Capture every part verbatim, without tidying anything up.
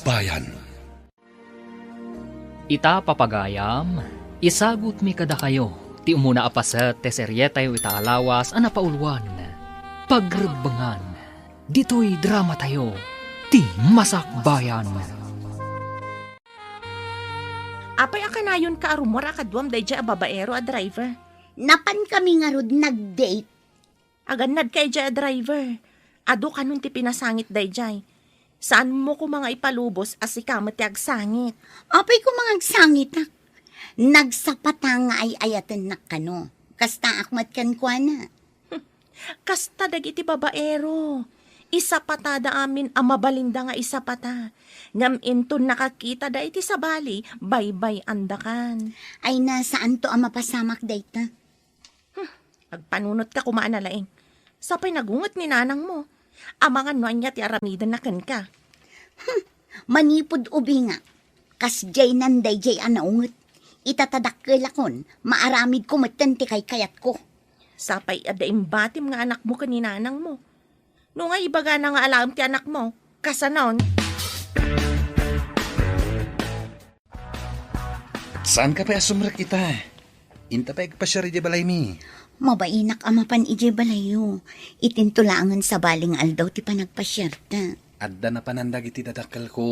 Bayan. Ita, papagayam, isagutmi kadakayo ti umuna a paset ti serietayo ita a lawas a napauluan, Pagrebbengan. Ditoy dramatayo, ti Masakbayan. Apay a kanayonka a rummuar a kaduam daydiay a babaero a driver? Napankami ngarud nag-date. Agannadka idiay a driver. Adu kanon ti pinasangit daydiay. Saanmo koma nga ipalubos a sika met ti agsangit. Apay koma nga agsangitak? Nagsapata nga ay-ayatennak kano. Kastaak met kenkuana. Kasta dagiti babaero. Isapatada amin a mabalinda nga isapata. Ngem inton nakakitada iti sabali, baybay-andakan. Ay na, saanto a mapasamak dayta. Hmm, agpanunotka koma a nalaing. Sapay nagunget ni nanangmo. Amangan no ania ti aramidenna kenka. Hmm, manipud ubingak, kasdiaynan daydiay a naunget. Ita ta dakkelakon, maaramidko metten ti kaykayatko. Sapay adda imbatim nga anakmo ken ni nanangmo. No nga ibagana nga alaem ti anakmo, kasanon? Saanka pay a sumrek ita? Inta pay agpasiar idiay balaymi. Mabainak a mapan idiay balayyo. Itinto laengen sabali nga aldaw ti panagpasiarta. Adda napanan dagiti dadakkelko.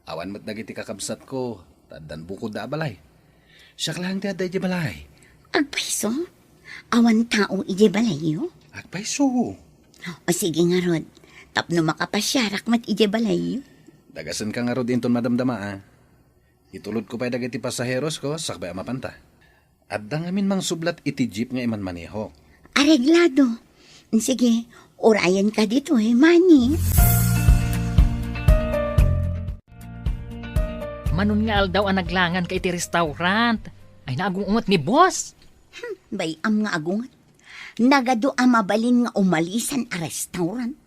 Awan met dagiti kakabsatko, ta addan bukodda a balay. Siak laeng ti adda idiay balay. Agpayso? Awan tao idiay balayyo? Agpayso. O sige ngarud, tapno makapasiarak met idiay balayyo. Dagasenka ngarud inton madamdama, a. Itulodko pay dagiti pasaherosko sakbay a mapanta. Adda ngamin mangsublat iti jeep nga imanmanehok. Areglado. Sige, urayenka ditoy, Manny. Manon nga aldaw a naglanganka iti restaurant. Ay, naagungot ni boss. Hmm, bay-am nga agunget. Nagadu a mabalin nga umalisan a restaurant.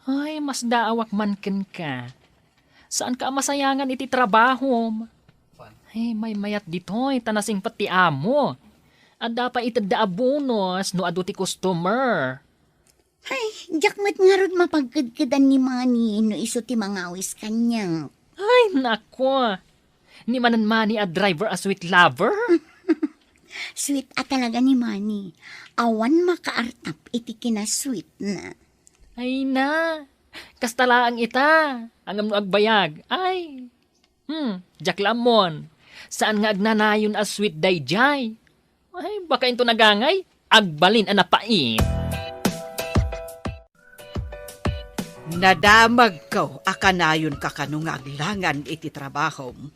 Ay, masdaawak man kenka. Saanka a masayangan iti trabahom? Ay, maymayat ditoy, ta nasingpet ti amo. Adda pay itedda a bonus no adu ti customer. Ay, diak met ngarud mapagkedkedan ni Manny no isu ti mangawis kaniak. Ay, nako. Ni manen Manny a driver a sweet lover? Sweet a talaga ni Manny. Awan makaartap iti kinasweetna. Ay na, kasta laeng ita. Ngem no agbayag, ay. Hmm, diak la ammon. Saan nga agnanayon a sweet daydiay? Ay, baka into nagangay, agbalin a napait. Nadamagko a kanayonka kano nga aglangan iti trabahom.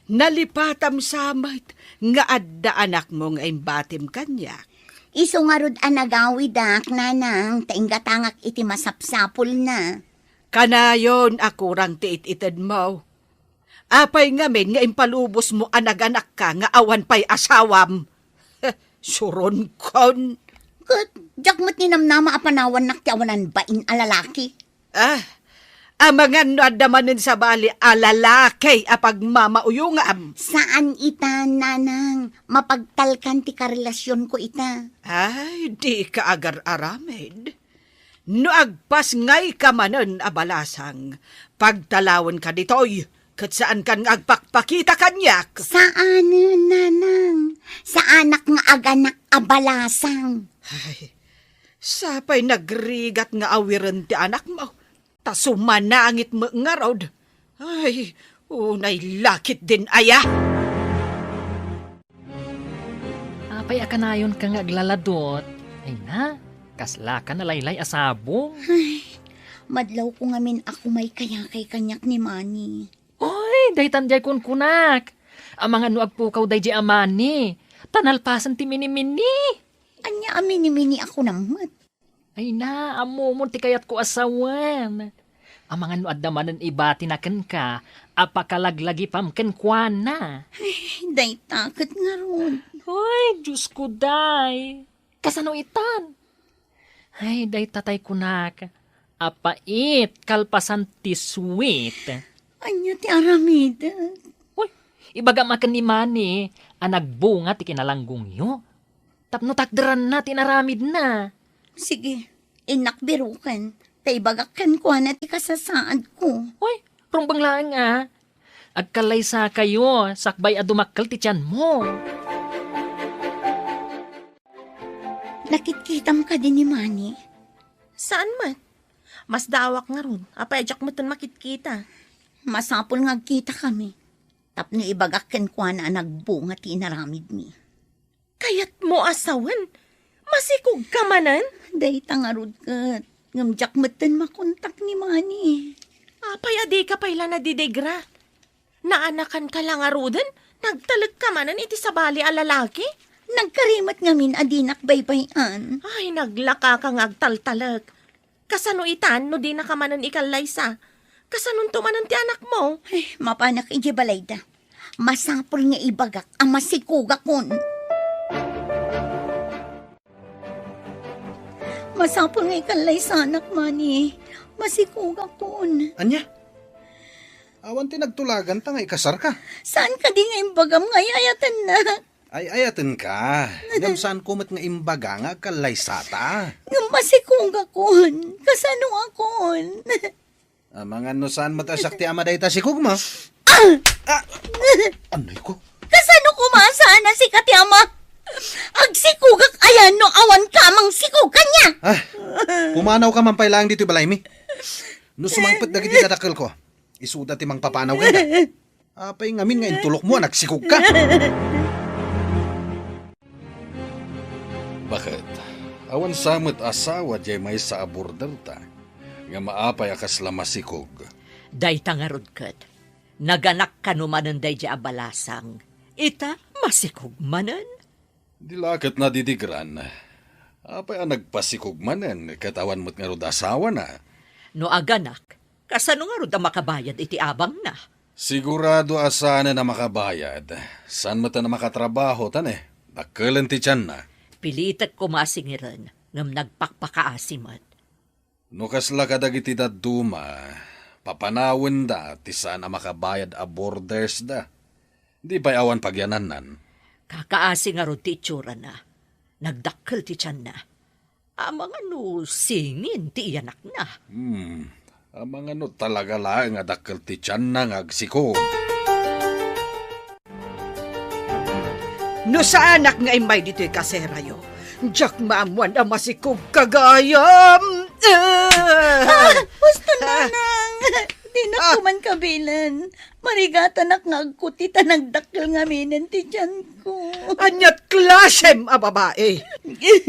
Nalipatam sa met nga adda anakmo nga imbatim kaniak. Isu ngarud a nagawidak, nanang, ta inggatangak iti masapsapulna. Kanayon a kurang ti it-itedmo. Apay ngamin nga impalubosmo a naganakka nga awan pay asawam? Suronkon. Ket diak met ninamnama a panawannak ti awanan bain a lalaki. Ah, amangan no adda manen sabali a lalaki a pagmamauyongam. Saan ita, nanang. Mapagtalkan ti karelasionko ita. Ay, dika agar-aramid. No agpasngayka manen a balasang, pagtalawenka ditoy, ket saankan nga agpakpakita kaniak. Saanen, nanang. Saanak nga aganak a balasang. Ay, sapay nagrigat nga awiren ti anakmo. Ta sumanangit met ngarud. Ay, unay lakit din aya. Apay a kanayonka nga aglaladot? Ay na, kaslaka nalaylay a sabong. Ay, madlawko ngamin a kumaykayakay kaniak ni Manny. Oy, daytan diay kunkunak. Amangan no agpukaw daydiay a Manny. Ta nalpasen ti minimini. Ania a minimini a kunam met? Ay na, ammomon ti kayatko a sawen. Amangan no adda manen ibatina kenka a pakalaglagipam kenkuana. Ay, dayta ket ngarud. Ay, Diosko, day. Kasano itan? Ay, dayta tay kunak. Apait, kalpasan ti sweet. Ania ti aramidek? Uy, ibagam a ken ni Manny a nagbunga ti kinalanggongyo. Tapno takderanna ti inaramidna. Sige, innak biroken, ta ibagak kenkuana ti kasasaadko. Uy, Rumbeng laeng a, agkallaysakayo sakbay a dumakkel ti tianmo. Nakitkitam kadi ni Manny? Saan met. Masdaawak ngarud, apay a diak metten makitkita. Masapul nga agkitakami. Tapno ibagak kenkuana a nagbunga ti inaramidmi. Kayatmo a sawen? Masikogka manen? Dayta ngarud ket, ngem diak metten makontak ni Manny. Apay a dika pay la nadidigra? Naanakanka la ngaruden? Nagtalekka manen iti sabali a lalaki? Nagkarimet ngamin a dinak baybay-an. Ay, naglakaka nga agtaltalek. Kasano itan no dinaka manen ikallaysa? Kasanonto manen ti anakmo? Ay, mapanak idiay balayda. Masapul nga ibagak a masikogakon. Masapul nga ikallaysanak, Manny. Masikogakon. Ania? Awan ti nagtulaganta nga ikasarka? Saan kadi nga imbagam nga ay-ayatennak? Ay-ayatenka. Ngem saanko met nga imbaga nga agkallaysata. Ngem masikogakon. Kasanokon? Amangan no saan met a siak ti ama dayta sikogmo. Ah! Ah! Anay ko. Kasano koma saan a sika ti ama? Agsikogak ayan no awan ka mang sikog kaniak. Ah, pumanawka man pay laeng ditoy balaymi. No sumangpet dagiti dadakkelko, isuda ti mangpapanaw kaniak. Apay ngamin nga intulokmo a nagsikogka? Baket, awan sa met asawa diay maysa a borderta, nga maapay a kasla masikog. Dayta ngarud ket, naganak kano manen daydiay a balasang, ita masikog manen? Di la ket nadidigran. Apay a nagpasikog manen ket awan met ngarud asawana? No aganak, kasano ngarud a makabayad iti abangna? Sigurado a saanen a makabayad. Saan met a makatrabaho, ta ne, dakkelen ti tianna. Pilitek koma a singiren, ngem nagpakpakaasi met. No kasla kadagiti dadduma, papanawenda ti saan a makabayad a bordersda. Di pay awan pagyanannan. Kakaasi ngarud ti itsurana. Nagdakkel ti tianna. Amangan no singin ti iyanakna. Hmm. Amangan no talaga laeng a dakkel ti tianna nga agsikog. No saanak nga immay ditoy kaserayo, diak maammuan a masikogka gayam. Ah! Ah, husto, Nanang. Dinak Ah! ko man kabilen. Marigatanak nga agkuti ta nagdakkel ngaminen ti tianko. Aniat klasem a babai?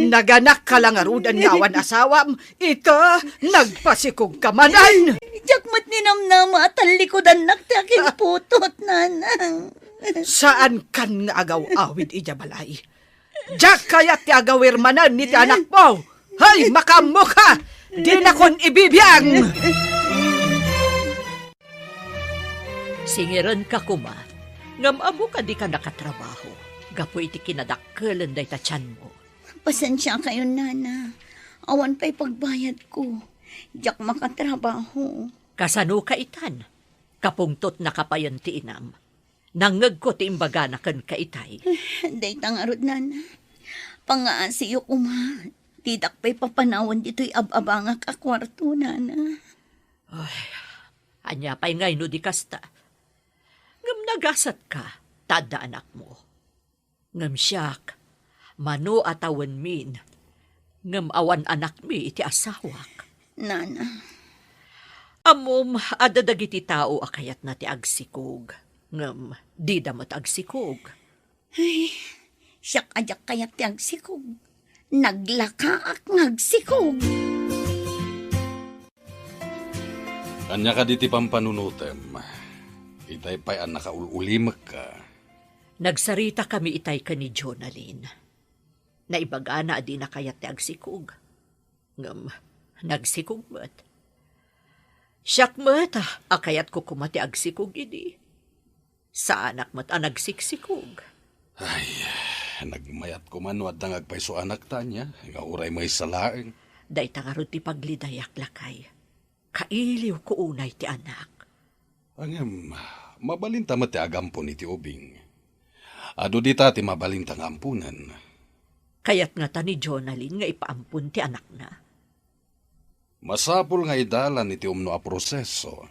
Naganakka la ngaruden nga awan asawam, ita, nagpasikogka manen. Diak met ninamnama a tallikudannak ti akinputot, Nanang. Saankan nga agaw-awid idiay balay. Diak kayat ti agawir manen iti anakmo. Hay, makaammoka! Dinakon ibibiang! Singirenka koma, ngem ammo a dika nakatrabaho gapu iti kinadakkelen dayta tianmo. Pasensiakayon, Nana. Awan pay pagbayadko. Diak makatrabaho. Kasanoka itan? Kapungtotnaka payen ti inam. Nangngegko ti imbagana kenka itay. Dayta ngarud, Nana. Pangaasiyo koma. Didak pay papanawen ditoy ab-abangak a kuarto, Nana. Ay, ania pay ngay no di kasta? Ngem nagasatka, ta adda anakmo. Ngem siak, mano a tawenmin, ngem awan anakmi iti asawak. Nana. Ammom, adda dagiti tao a kayatna ti agsikog, ngem dida met agsikog. Ay, siak a diak kayat ti agsikog. Naglakaak nga agsikog. Ania kadi ti pampanunotem? Itay pay a nakaul-ulimekka. Nagsaritakami itay ken ni Jonalyn. Naibagana a dina kayat ti agsikog. Ngem, nagsikog met. Siak met a kayatko koma ti agsikog idi. Saanak met a nagsiksikog. Ay, nagmayat koma no adda nga agpayso anak ta ania, nga uray maysa laeng. Dayta ngarud ti paglidayak, lakay. Kailiwko unay ti anak. Ngem, mabalinta met ti agampon iti ubing. Adu dita ti mabalinta nga amponen. Kayat ngata ni Jonalyn nga ipaampon ti anakna. Masapul nga idalan iti umno a proseso.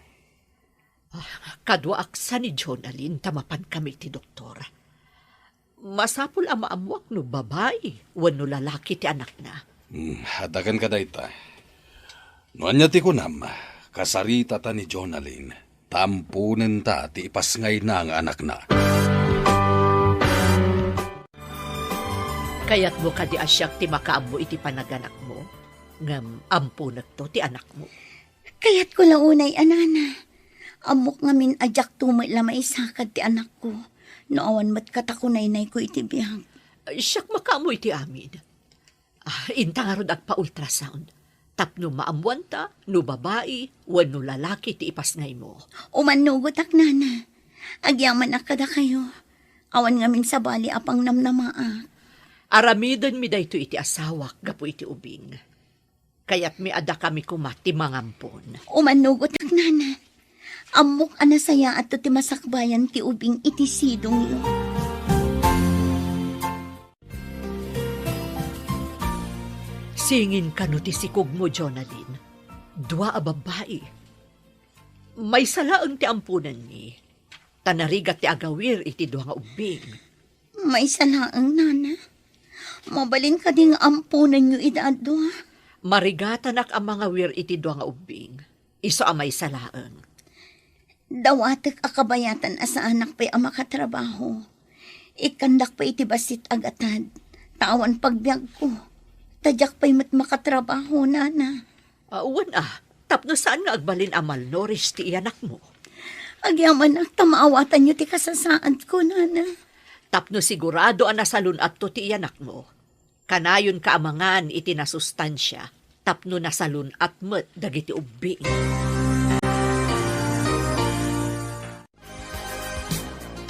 Kaduaak sa ni Jonalyn ta mapankami iti doktor. Masapul a maammuak no babai wenno lalaki ti anakna. Hmm, adda kenka dayta. No ania ti kunam, kasaritata ni Jonalyn, ta amponenta ti ipasngayna nga anakna. Kayatmo kadi a siak ti makaammo iti panaganakmo, ngem amponekto ti anakmo? Kayatko la unay a nana. Ammok ngamin a diakto met la maisakad ti anakko no awan met katakunaynayko iti biag. Siak makaammo iti amin. Ah, inta ngarud agpa-ultrasound tapno maammuanta no babai wenno lalaki ti ipasngaymo. Umannugotak, nana. Agyamanak kadakayo. Awan ngamin sabali a pangnamnamaak. Aramidenmi daytoy iti asawak gapu iti ubing. Kayatmi a dakami koma ti mangampon. Umannugotak, nana. Ammok a nasayaatto ti masakbayan ti ubing iti sidongyo. Singin kano ti sikogmo, Jonalyn. Dua a babbai. Maysa laeng ti amponenmi, ta narigat ti agawir iti dua nga ubbing. Maysa laeng, nana. Mabalin kadi nga amponenyo ida a dua? Marigatanak a mangawir iti dua nga ubbing. Isu a maysa laeng. Dawatek a kabayatan a saanak pay a makatrabaho. Ikkandak pay iti bassit a gatad, ta awan pagbiagko. Ta diak pay met makatrabaho, nana. Ah, wen a, tapno saan nga agbalin a malnourished ti iyanakmo? Agyamanak ta maawatanyo ti kasasaadko, nana. Tapno sigurado a nasalun-atto ti iyanakmo, kanayonka a mangan iti nasustansia tapno nasalun-at met dagiti ubbing.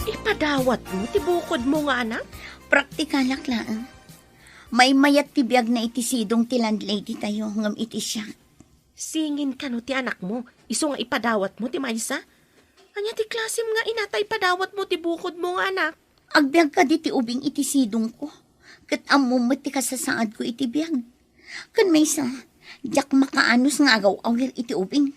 Ipadawatmo ti bukodmo nga anak? Praktikalak laeng. Maymayat ti biagna iti sidong ti landlady tayo ngem iti siak. Singin kano ti anakmo, isu nga ipadawatmo ti maysa? Ania ti klasem nga ina ta ipadawatmo ti bukodmo nga anak? Agbiag kadi ti ubing iti sidongko, ket ammom met ti kasasaadko iti biag. Ken maysa, diak makaanus nga agaw-awir iti ubing.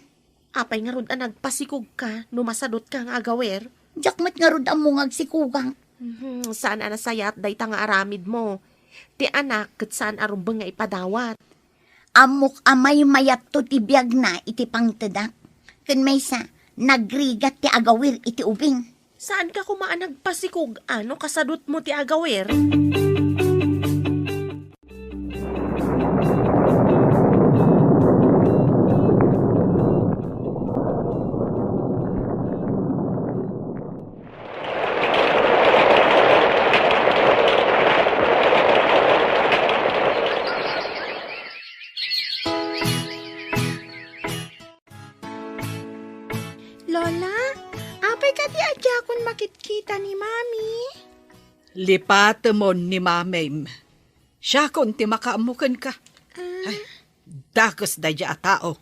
Apay ngarud a nagpasikogka no masadutka nga agawir? Diak met ngarud ammo nga agsikogak. Mhm, saan a nasayaat dayta nga aramidmo. Ti anak ket saan a rumbeng nga ipadawat. Ammok a maymayatto ti biagna iti pangtedak. Ken maysa, nagrigat ti agawir iti ubing. Saanka koma a nagpasikog a no kasadutmo ti agawir? Lola, apay kadi a diakon makitkita ni Mami? Lipatemon ni Mamim. Siakon ti makaammo kenka. Ah. Ay, dakes daydiay a tao.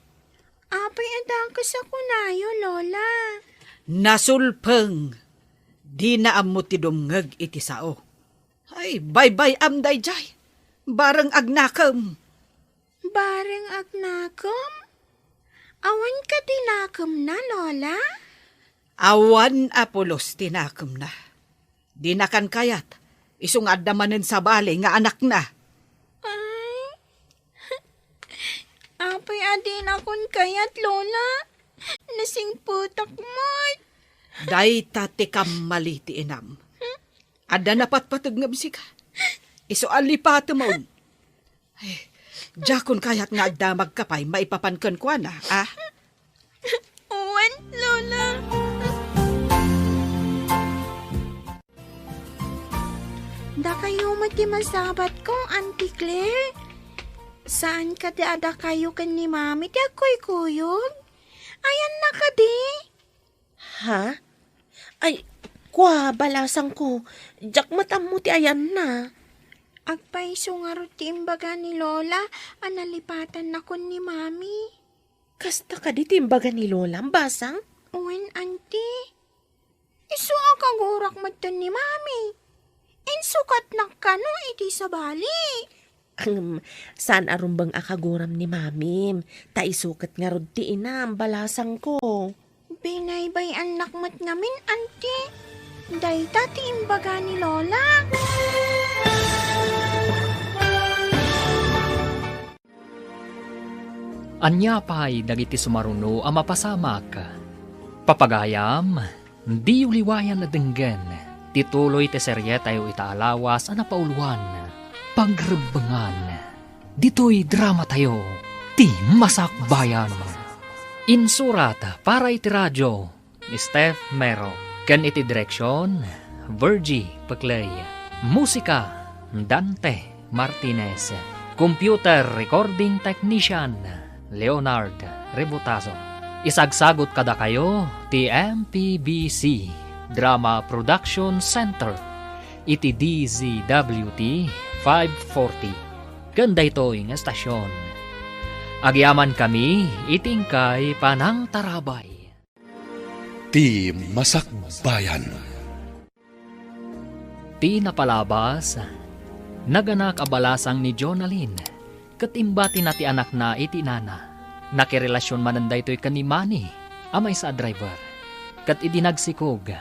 Apay a dakes a kunayo, Lola? Nasulpeng. Dina ammo ti dumngeg iti sao. Ay, baybay-am daydiay. Bareng agnakem. Bareng agnakem? Awan kadi nakemna, Lola? Awan a pulos ti nakemna. Dinakan kayat, isu nga adda manen sabali nga anakna. Ay, apay a dinakon kayat, Lola? Nasingpetak met. Dayta ti kammali ti inam. Adda napatpateg ngem sika. Isu a lipatemon. Ay, diakon kayat nga agdamagka pay maipapan kenkuana, a? Wen, Lola. Dakayo met ti masabatko, Auntie Claire. Saan kadi a dakayo ken ni Mami ti agkuykuyog? Ayanna kadi? Ha? Ay, kua, balasangko, diak met ammo ti ayanna. Agpayso ngarud ti imbaga ni Lola a nalipatanakon ni Mami. Kasta kadi ti imbaga ni Lolam, basang? Wen, Auntie. Isu a kagurak metten ni Mami. Insukatnak kano iti sabali. Ahem, saan a rumbeng a kaguram ni Mamim, ta isu ket ngarud ti inam, balasangko. Binaybay-annak met ngamin, Auntie. Dayta ti imbaga ni Lola. Ania pay dagiti sumaruno a mapasamak? Papagayam, diyo liwayan a denggen ti tuloy ti serietayo ita a lawas a napauluan, Pagrebbengan. Ditoy dramatayo, Ti Masakbayan. Insurat para iti radio, Steph Mero. Ken iti direksion, Virgie Peclay. Musika, Dante Martinez. Computer recording technician, Leonard Rebutazo. Isagsagot kadakayo ti M P B C Drama Production Center iti D Z W T five forty. Ken daytoy nga estasion, agyamankami iti inkay panangtarabay. Ti Masakbayan. Ti napalabas, naganak a balasang ni Jonalyn, ket imbatina ti anakna iti inana. Nakirelasion manen daytoy ken ni Manny, a maysa a driver. Ket idi nagsikog,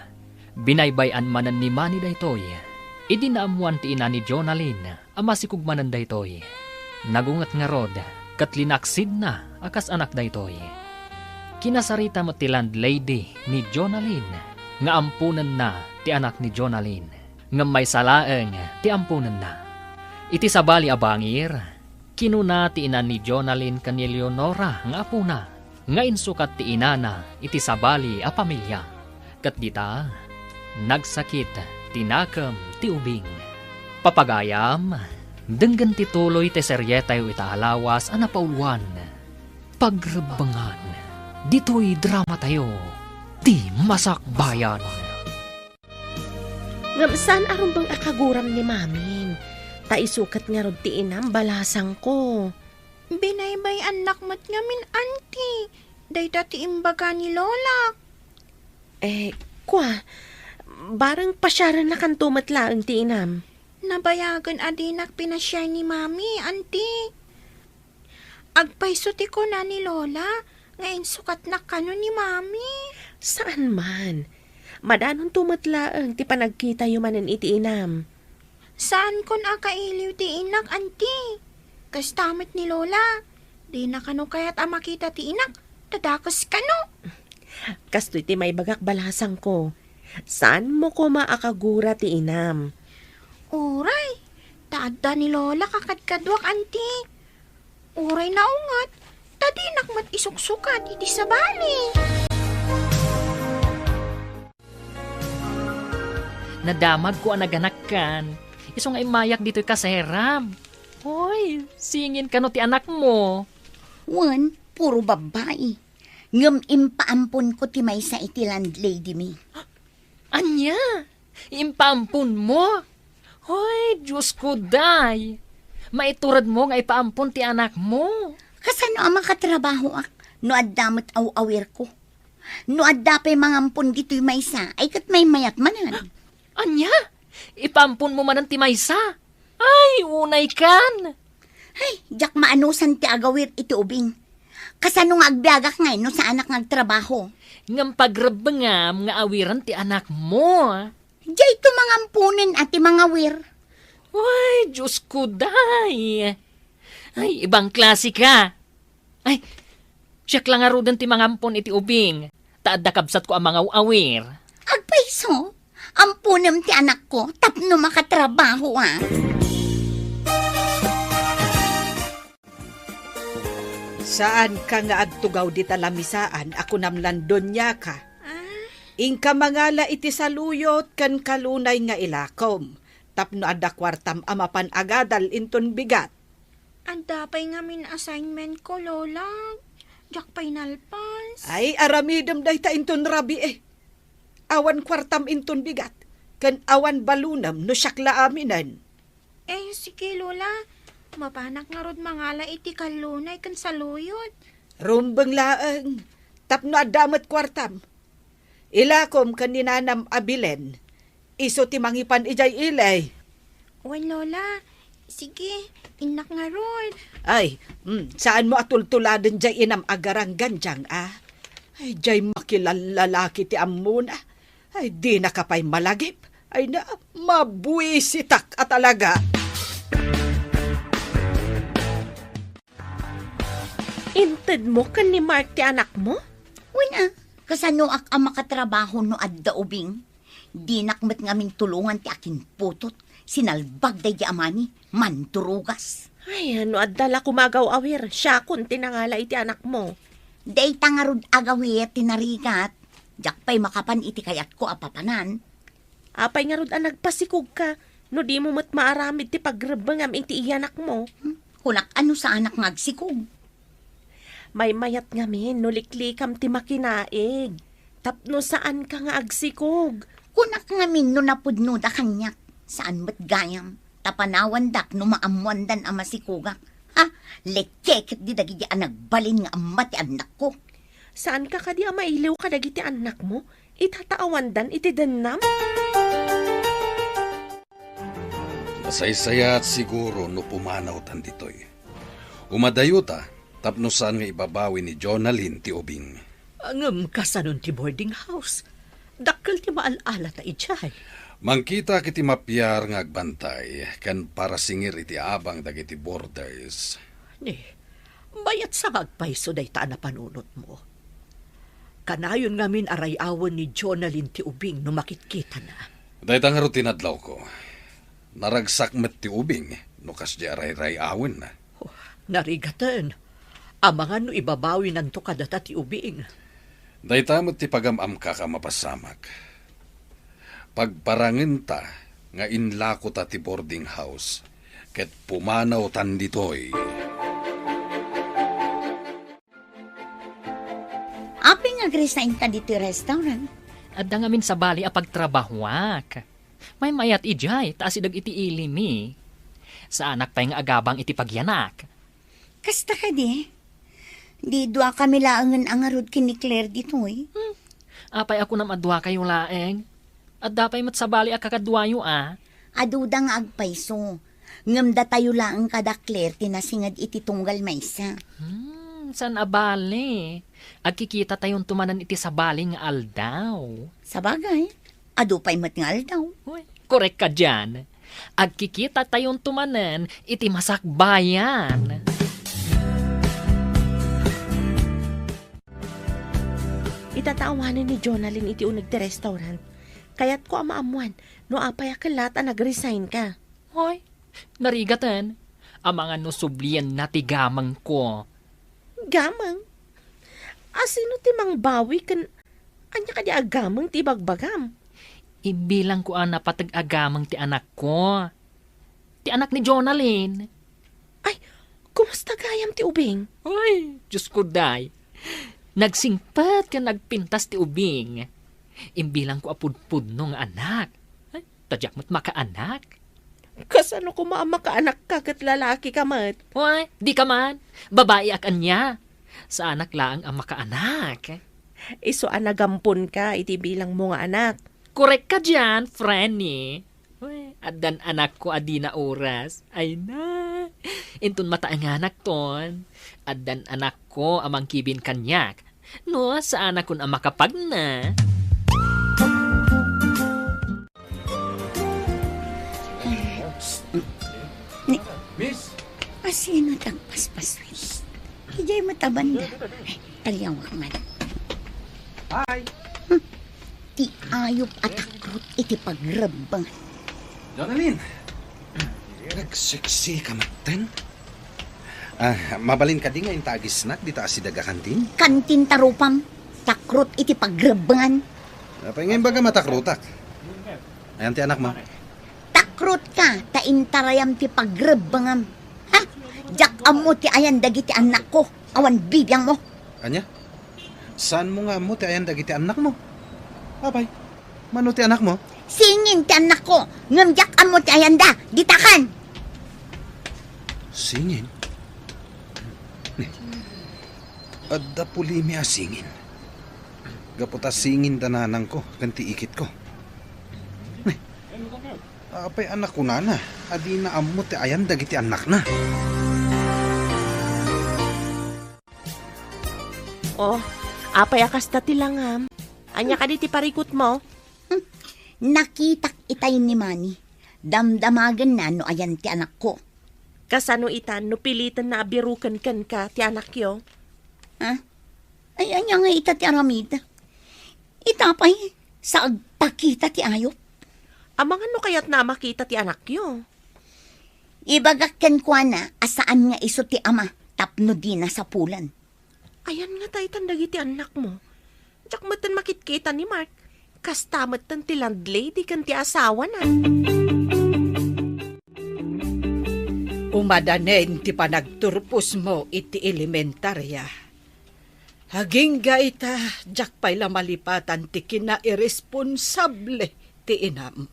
binaybay-an manen ni Manny daytoy. Idi naammoan ti ina ni Jonalyn, a masikog manen daytoy. Nagunget ngarud, ket linaksidna a kas anak daytoy. Kinasarita met ti landlady ni Jonalyn nga amponenna ti anak ni Jonalyn, ngem maysa laeng ti amponenna. Iti sabali a bangir, kinuna ti ina ni Jonalyn ken ni Leonora nga apona, nga insukat ti inana iti sabali a pamilia. Ket dita, nagsakit ti nakem ti ubing. Papagayam, denggen ti tuloy ti serietayo ita a lawas a napauluan, Pagrebbengan. Ditoy dramatayo, Ti Masakbayan. Ngem saan a rumbeng a kaguram ni Mamin, ta isu ket ngarud ti inam balasangko. Binaybay-annak met ngamin, Auntie. Dayta ti imbaga ni Lola. Eh, kua, bareng pasiarennakanto met laeng ti inam. Nabayagen a dinak pinasiar ni Mami, Auntie. Agpayso ti kuna ni Lola nga insukatnak kano ni Mami. Saan man. Madanonto met laeng ti panagkitayo manen iti inam. Saankon a kailiw ti inak, Auntie. Kasta met ni Lola. Dina kano kayat a makita ti inak, ta dakes kano. Kastoy ti maibagak balasangko. Saanmo koma a kagura ti inam. Uray, ta adda ni Lola kakadkaduak, Auntie. Uray naungat, ta dinak met isuksukat iti sabali. Nadamagko a naganakkan, isu nga immayak ditoy kaseram. Hoy, singin kano ti anakmo. Wen, puro babbai. Ngem impaamponko ti maysa iti landlady mi. Ania? Impaamponmo? Hoy, Diosko, day! Maituredmo nga ipaampon ti anakmo. Kasano a makatrabahoak no adda met aw-awirko? No adda pay mangampon ditoy maysa, ay ket maymayat manen. Ania? Ipaamponmo manen ti maysa? Ay, unaykan! Ay, diak maanusan ti agawir iti ubing. Kasano nga agbiagak ngay no saanak nga agtrabaho? Ngem pagrebbengam nga awiren ti anakmo. Diay to mangamponen a ti mangawir. Ay, Diosko, day! Ay, ibang klase ka! Ay, siak la ngaruden ti mangampon iti ubing, ta adda kabsatko a mangaw-awir. Agpayso, amponem ti anakko tapno makatrabaho a. Saanka nga agtugaw dita lamisaan a kunam lan doniaka. Ah? Inka mangala iti saluyot ken kalunay nga ilakom, tapno adda kuartam a mapan agadal inton bigat. Adda pay ngamin assignment ko, Lola. Diak pay nalpas. Ay, aramidem dayta inton rabii. Awan kuartam inton bigat, ken awan balonem no siak la aminen. Eh, sige, Lola. Mapanak ngarud mangala iti kallunay ken saluyot. Rumbeng laeng, tapno adda met kuartam. Ilakom ken ni nanam a Belen. Isu ti mangipan idiay ili. Wen, Lola. Sige, innak ngarud. Ay, mm, saanmo a tultuladen diay inam a garanggandiang, a? Ay, diay makilallalaki ti ammona. Ay, dinaka pay malagip. Ay na, mabuisitak a talaga. Intedmo ken ni Mark ti anakmo? Wen a, kasanoak a makatrabaho no adda ubing? Dinak met ngamin tulongan ti akinputot. Sinalbag daydi amani, mandurugas. Ay, no adda la koma agaw-awir, siakon ti nangala iti anakmo. Dayta ngarud agawir ti narigat. Diak pay makapan iti kayatko a papanan. Apay ngarud a nagpasikogka no dimo met maaramid ti pagrebbengam iti iyanakmo? Hmm, kunak a no saanak nga agsikog. Maymayat ngamin no liklikam ti makinaig tapno saanka nga agsikog. Kunak ngamin no napudnoda kaniak, saan met gayam, ta panawandak no maammoandan a masikogak. Ha? Lekeketdi dagiti a nagbalin nga amma ti annakko. Saanka kadi a mailiw kadagiti annakmo? Itataawandan iti dennam? Nasaysayat siguro no pumanawtan ditoy. Umadayota tapno saan nga ibabawi ni Jonalyn ti ubing. Ngem kasanon ti boarding house? Dakkel ti maal-alata idiay. Mangkitak iti mapiar nga agbantay ken parasingir iti abang dagiti boarders. Ni, bayat sa nga agpayso dayta a napanunotmo. Kanayon ngamin a ray-awen ni Jonalyn ti ubing no makitkitana. Dayta ngarud ti nadlawko. Naragsak met ti ubing no kasdi a ray-ray-awenna. Oh, narigaten. Amangan no ibabawinanto kadata ti ubing. Dayta met ti pagam-amkak a mapasamak. Pagparangenta nga inlakota ti boarding house ket pumanawtan ditoy. Apay nga agresign ka ditoy restaurant? Adda ngamin sabali a pagtrabahoak. Maymayat idiay ta asideg iti ilimi. Saanak pay nga agabang iti pagyanak. Kasta kadi? Di duakami laengen a ngarud ken ni Claire ditoy? Hmm. Apay a kunam a duakayo laeng? Adda pay met sabali a kakaduayo a? Aduda nga agpayso. Ngem datayo laeng kada Claire ti nasinged iti tunggal maysa. Hmm, saan a bale. Agkikitatayonto manen iti sabali nga aldaw. Sabagay, adu pay met nga aldaw. Uy, korek ka dian. Agkikitatayon to manen iti masakbayan. Itataawanen ni Jonalyn iti uneg ti restaurant. Kayatko a maammoan no apay a kellat a nag-resign ka. Hoy, narigaten. Amangan no sublienna ti gamengko. Gameng? Asino ti mangbawi ken ania kadi a gameng ti ibagbagam? Imbilangko a napateg a gameng ti anakko. Ti anak ni Jonalyn. Ay, kumusta gayam ti ubing? Ay, Diyos ko, day. Nagsingpet ken nagpintas ti ubing. Imbilangko a pudpudno nga anak. Ay, ta diak met makaanak. Kasano koma a makaanakka ket lalakika met? Uy, dika man. Babaiak ania. Saanak laeng a makaanak. Isu a nagamponka iti bilangmo nga anak. Korek ka dian, Franny. Uy, addan anakko a dina oras. Ay na. Inton mataenganak ton, addan anakko a mangkibin kaniak. No, saanakon a makapagna. Ni, Miss? Asino ti agpaspaswis? Idiay met a banda. Ay, taliawak man. Hi. Hmm. Ti ayup a takrot iti pagrebbeng. Jonalyn, nagseksi ka metten? Ah, mabalin kadi nga inta agisnak dita asideg a kantin? Kantin ta rupam, takrot iti pagrebbengan. Apay nga imbaga matakrotak? Ayan ti anakmo? Takrot ka, ta intarayam ti pagrebbengam. Ha? Diak ammo ti ayan dagiti annakko, awan bibiangmo. Ania? Saanmo nga ammo ti ayan dagiti annakmo? Apay, mano ti anakmo? Singin ti annakko, ngem diak ammo ti ayanda, ditakan! Singin? Ni, adda pulimi a singin. Gapu ta singin da nanangko ken ti ikitko. Ni, apay a nakunana a dina ammo ti ayan dagiti annakna? Oh, Apay a kasta ti langam? Ania kadi ti parikutmo? Hmm, nakitak itay ni Manny. Damdamagenna no ayan ti anakko. Kasano ita no pilitenna a biruken kenka ti anakyo? Ha? Ay, ania nga ita ti aramid? Ita pay, sa agpakita ti ayup. Amangan no kayatna a makita ti anakyo. Ibagak kenkuana a saan nga isu ti ama tapno dina sapulan. Ayan nga ta itan dagiti annakmo. Diak metten makitkita ni Mark. Kasta metten ti landlady ken ti asawana. Umadanen ti panagturposmo iti elementaria. Agingga ita, diak pay la malipatan ti kinairesponsable ti inam.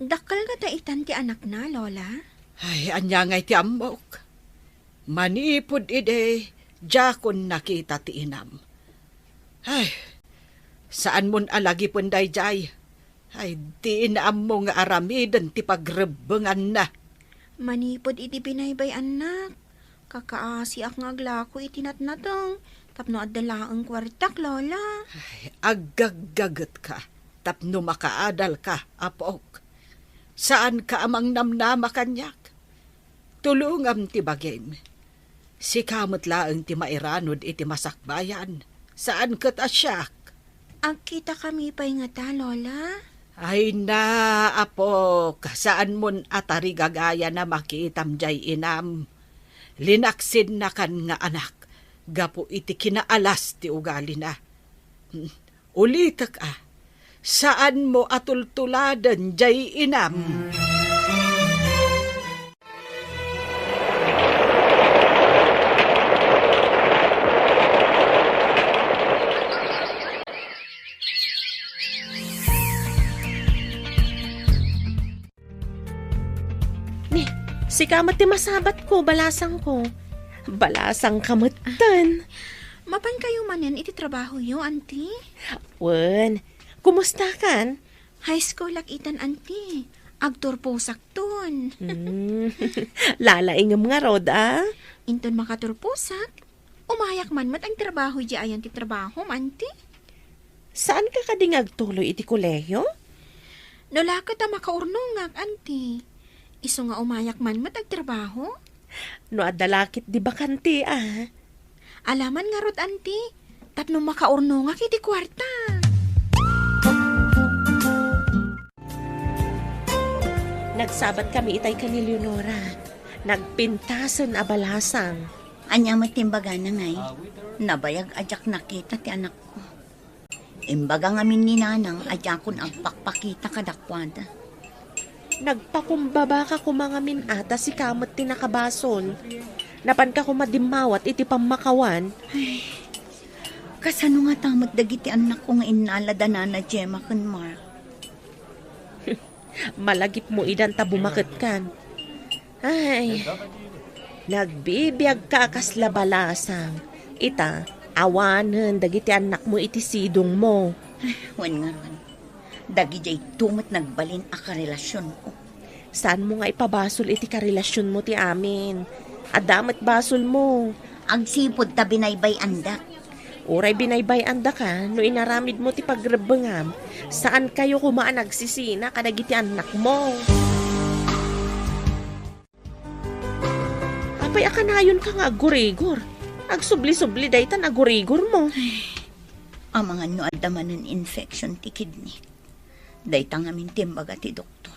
Dakkel ngata itan ti anakna, Lola? Ay, ania ngay ti ammok? Manipud idi, diakon nakita ti inam. Ay, saanmon a lagipen daydiay. Ay, dina ammo nga aramiden ti pagrebbenganna. Manipud iti binaybay-annak, kakaasiak nga aglako iti natnateng tapno adda laeng kuartak, Lola. Ay, aggaggagetka tapno makaadalka, apok. Saanka a mangnamnama kaniak. Tulongam ti bagim. Sika met laeng ti mairanud iti masakbayan. Saan ket a siak. Agkitakami pay ngata, Lola? Ay na, apok, saanmon a tarigagayan a makitam diay inam. Linaksidnakan nga anak gapu iti kinaalas ti ugalina. Hmm, ulitek a, saanmo a tultuladen diay inam. Ni, sika met ti masabatko, balasangko. Balasangka metten. Mapankayo manen iti trabahoyo, Auntie? Wen, kumustakan? High school-ak itan, Auntie. Agturposakton. Hmm. Lalaingem ngarud, a? Inton makaturposak, umayak man met agtrabaho idiay ayan ti trabahom, Auntie. Saanka kadi nga agtuloy iti kolehiyo? No la ket a makaurnongak, Auntie. Isu nga umayak man met agtrabaho. No adda la ketdi bakante, a? Alaman ngarud, Auntie, tapno makaurnongak iti kuarta. Nagsabatkami itay ken ni Leonora. Nagpintasen a balasang. Ania met ti imbagana ngay? Nabayag a diak nakita ti anakko. Imbaga ngamin ni Nanang a diakon agpakpakita kadakuada. Nagpakumbabaka koma ngamin a ta sika met ti nakabasol. Napanka koma dimmawat iti pammakawan. Ay, kasano ngata met dagiti annakko nga innala da Nana Gemma ken Mark? Malagipmo idan ta bumaketkan. Ay, nagbibiagka a kasla balasang. Ita, awanen dagiti annakmo iti sidongmo. Wen ngarud, dagijayto met nagbalin a karelasionko. Saanmo nga ipabasol iti karelasionmo ti amin. Adda met basolmo. Agsipud ta binaybay-andak. Uray binaybay-andaka no inaramidmo ti pagrebbengam, saankayo koma a nagsisina kadagiti annakmo. Apay a kanayonka nga aggurigor? Agsubli-subli daytan agurigormo. Ay, amangan no adda manen infection ti kidney. Dayta ngamin ti imbaga ti doktor.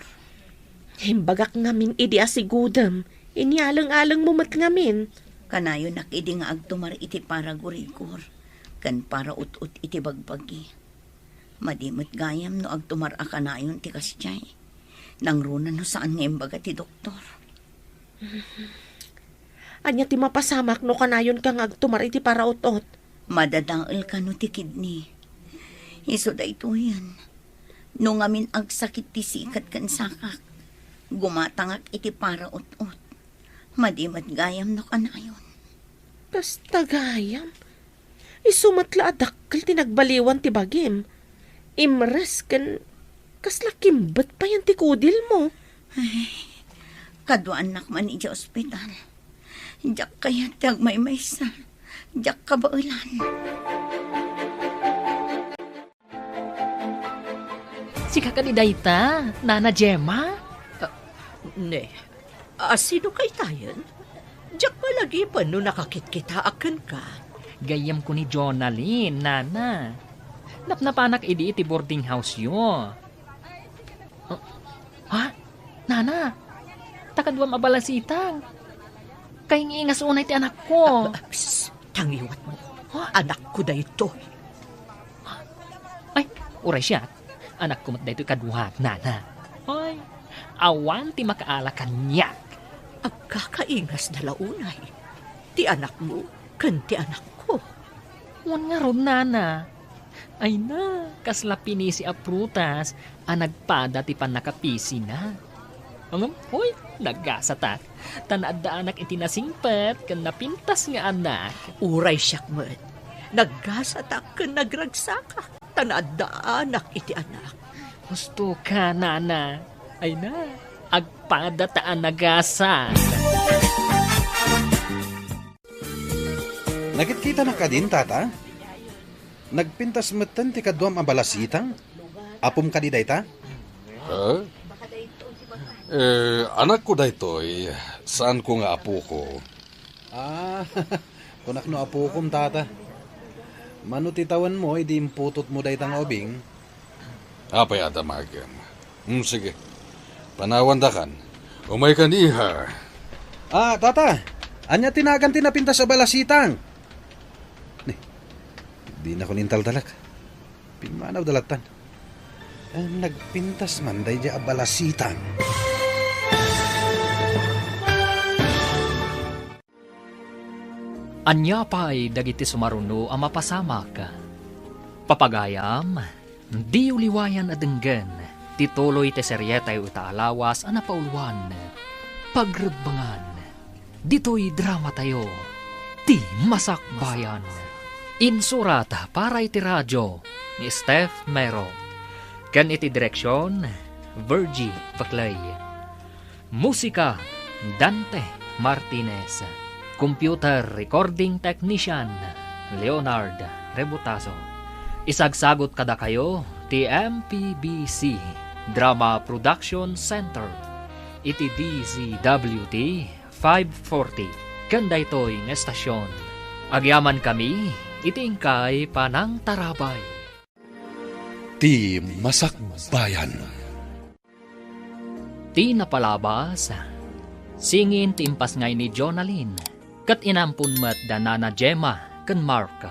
Imbagak ngamin idi asigudem, inyaleng-alengmo met ngamin. Kanayonak idi nga agtumar iti paragurigor ken paraut-ot iti bagbagi. Madi met gayam no agtumar a kanayon ti kasdiay. Nangruna no saan nga imbaga ti doktor. Ania ti mapasamak no kanayonka nga agtumar iti paraut-ot? Madadael kano ti kidney. Isu daytoyen. No ngamin agsakit ti sikat ken sakak, gumatangak iti paraut-ot. Madi met gayam no kanayon. Kasta gayam? Isu met la a dakkel ti nagbaliwan ti bagim. Imres ken kasla kimbet payen ti kudilmo. Ay, kaduaannak man idiay ospital. Diak kayat ti agmaymaysa. Diak kabaelan. Sika kadi dayta, Nana Gemma? Ah, ne, asino kaytayen? Diak malagipen no nakakitkitaak kenka. Gayyemko ni Jonalyn, Nana. Napnapanak idi iti boarding house-yo. Ah, ha? Nana, ta kaduam a balasitang. Kaingiingas unay ti anakko. Ah, psst, tangiwatmo. Ha? Anakko daytoy. Ay, uray siak. Anakko met daytoy kaduak, Nana. Ay, awan ti makaala kaniak. Agkakaingasda la unay ti anakmo ken ti anakko. Wen ngarud, Nana. Ay na, kasla pinisi a prutas a nagpada ti pannakapisina. Ngem, hoy, nagasatak, ta naaddaanak iti nasingpet ken napintas nga anak. Uray siak met, nagasatak ken nagragsakak, ta naaddaanak iti anak. Husto ka, Nana. Ay na, agpada ta a nagasat. Nakitkitanak kadin, Tata? Nagpintas metten ti kaduam a balasitang? Apom kadi dayta? Ha? Eh, anakko daytoy, saanko nga apoko. Ah, kunak no apokom, Tata. Mano ti tawenmo idi imputotmo dayta nga ubing? Apay a damagem? Hmm, sige. Panawandakan. Umaykan, iha. Ah, Tata, ania ti nagan ti napintas a balasitang? Ni, dinakon intaltalek. Pimmanawda lattan. Eh, nagpintas man daydiay a balasitang. Ania pay dagiti sumaruno a mapasamak? Papagayam, diyo liwayan a denggen ti tuloy ti serietayo ita a lawas a napauluan, Pagrebbengan. Ditoy dramatayo, Ti Masakbayan. Insurat para iti radio ni Steph Mero, ken iti direksion, Virgie Paclay. Musika, Dante Martinez. Computer recording technician, Leonard Rebutazo. Isagsagot kadakayo ti M P B C Drama Production Center iti D Z W T five forty ken daytoy nga estasion. Agyamankami iti inkay panangtarabay. Ti Masakbayan. Ti napalabas, singin ti impasngay ni Jonalyn, ket inampon met da Nana Gemma ken Mark.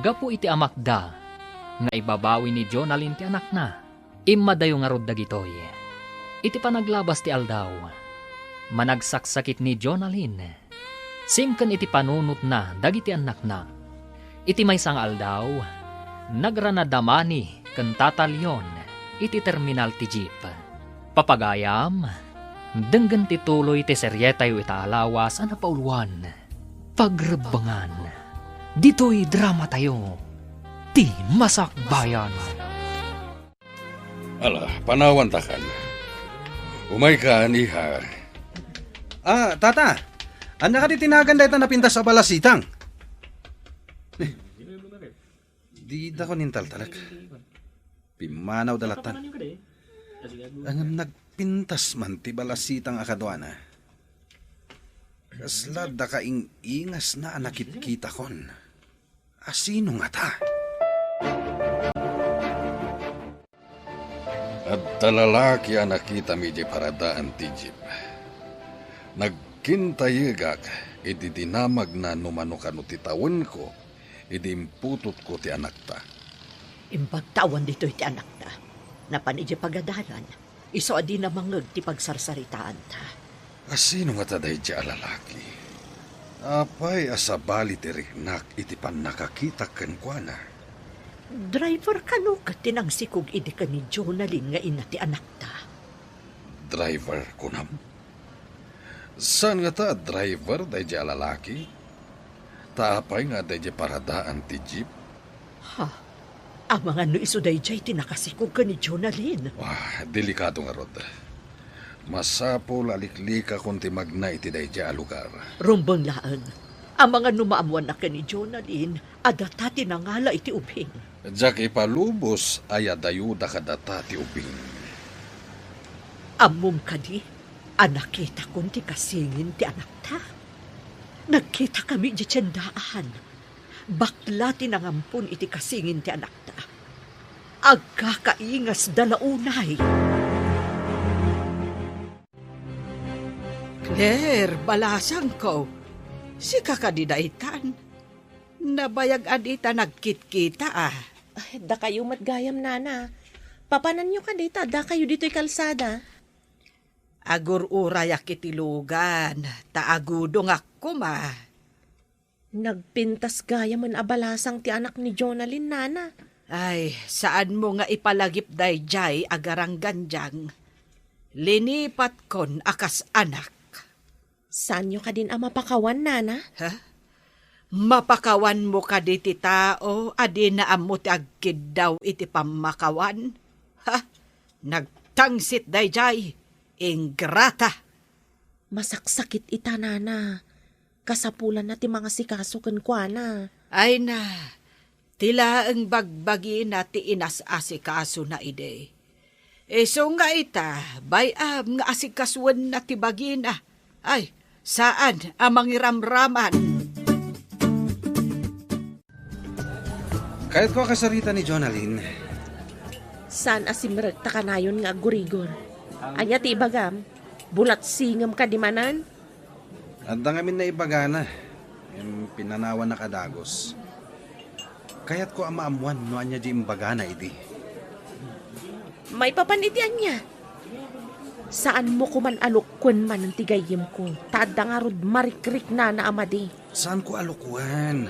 Gapu iti amakda nga ibabawi ni Jonalyn ti anakna, immadayo ngarud dagitoy. Iti panaglabas ti aldaw, managsaksakit ni Jonalyn. Simken iti panunotna dagiti annakna. Iti maysa nga aldaw, nagrana da Manny ken Tata Leon iti terminal ti jeep. Papagayam, denggen ti tuloy ti serietayo ita a lawas a napauluan, Pagrebbengan. Ditoy dramatayo, Ti Masakbayan. Ala, panawantakan. Umaykan, iha. Ah, Tata, ania kadi ti nagan dayta napintas a balasitang? Eh, didakon intaltalek. Pimmanawda lattan. Ngem nagpintas man ti balasitang a kaduana. Kasla dakaing-ingasna a nakitkitakon. Asino ngata? Adda lalaki a nakitam idiay paradaan ti jeep. Nagkintayegak idi dinamagna no mano kano ti tawenko idi imputotko ti anakta. Imbagta awan ditoy ti anakta. Napan idiay pagadalan. Isu a dina mangngeg ti pagsarsaritaanta. Asino ngata daydiay a lalaki? Apay a sabali ti riknak iti pannakakitak kenkuana? Driver kano ket ti nangsikog idi ken ni Jonalyn nga ina ti anakta. Driver, kunam? Saan ngata a driver daydiay a lalaki? Ta apay nga adda idiay paradaan ti jeep? Ha? Amangan no isu daydiay ti nakasikog ken ni Jonalyn. Ah, delikado ngarud. Masapul a liklikakon ti magna iti daydiay a lugar. Rumbeng laeng. Amangan no maammoanna ken ni Jonalyn a data ti nangala iti ubing. Diak ipalubos a yadayuda kadata ti ubing. Ammom kadi a nakitakon ti kasingin ti anakta? Nagkitakami idiay tiendaan. Bakla ti nangampon iti kasingin ti anakta. Agkakaingasda la unay. Claire, balasangko, sika kadi daytan? Nabayag a dita nagkitkita, a. Ay, dakayo met gayam, nana. Papananyo kadi ta addakayo ditoy kalsada? Agur-urayak iti lugan, ta agudongak koma. Nagpintas gayamen a balasang ti anak ni Jonalyn, nana. Ay, saanmo nga ipalagip daydiay a garanggandiang. Linipatkon a kas anak. Saanyo kadin a mapakawan, nana? Ha? Mapakawanmo kadi ti tao a dina ammo ti agkiddaw iti pammakawan? Ha? Nagtangsit daydiay, ingrata! Masaksakit ita, nana. Kasapulanna ti mangasikaso kenkuana. Ay na, ti laeng bagbagina ti inas-asikasona idi. Isu nga ita, bay-am nga asikasoenna ti bagina. Ay, saan a mangiramraman. Kayatko a kasarita ni Jonalyn. Saan a simrek ta kanayon nga aggurigor. Ania ti ibagam? Bulatsingem kadi manen? Adda ngamin naibagana, ngem pinanawannak a dagus. Kayatko a maammuan no ania di imbagana idi. Maipapan iti ania? Saanmo koman a lukkuen manen ti gayyemko, ta adda ngarud marikriknana a madi. Saanko a lukkuen.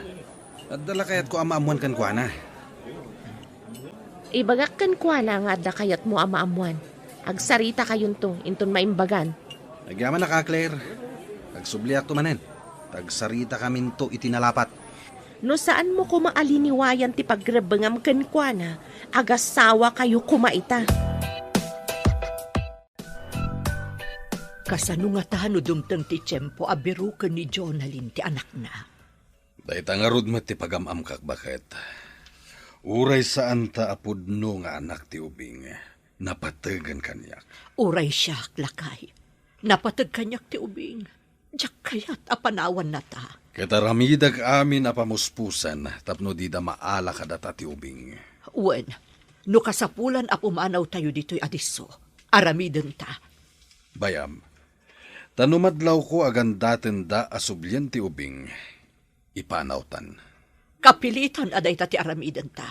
Adda la kayatko a maammuan kenkuana. Ibagak kenkuana nga adda kayatmo a maammuan. Agsaritakayonto inton maimbagan. Agyamanak a, Claire. Agsubliakto manen. Agsaritakaminto iti nalapat. No saanmo koma a liniwayan ti pagrebbengam kenkuana, agasawakayo koma ita. Kasano ngata no dumteng ti tiempo a biroken ni Jonalyn ti anakna? Dayta ngarud met ti pagam-amkak, baket. Uray saanta a pudno nga anak ti ubing, napategen kaniak. Uray siak, lakay, napateg kaniak ti ubing. Diak kayat a panawannata. Ket aramidek amin a pamuspusan tapno dida maala kadata ti ubing. Wen, no kasapulan a pumanawtayo ditoy a disso, aramidenta. Bay-am, ta no madlawko a gandatenda a sublien ti ubing, ipanawtan. Kapilitan a dayta ti aramidenta.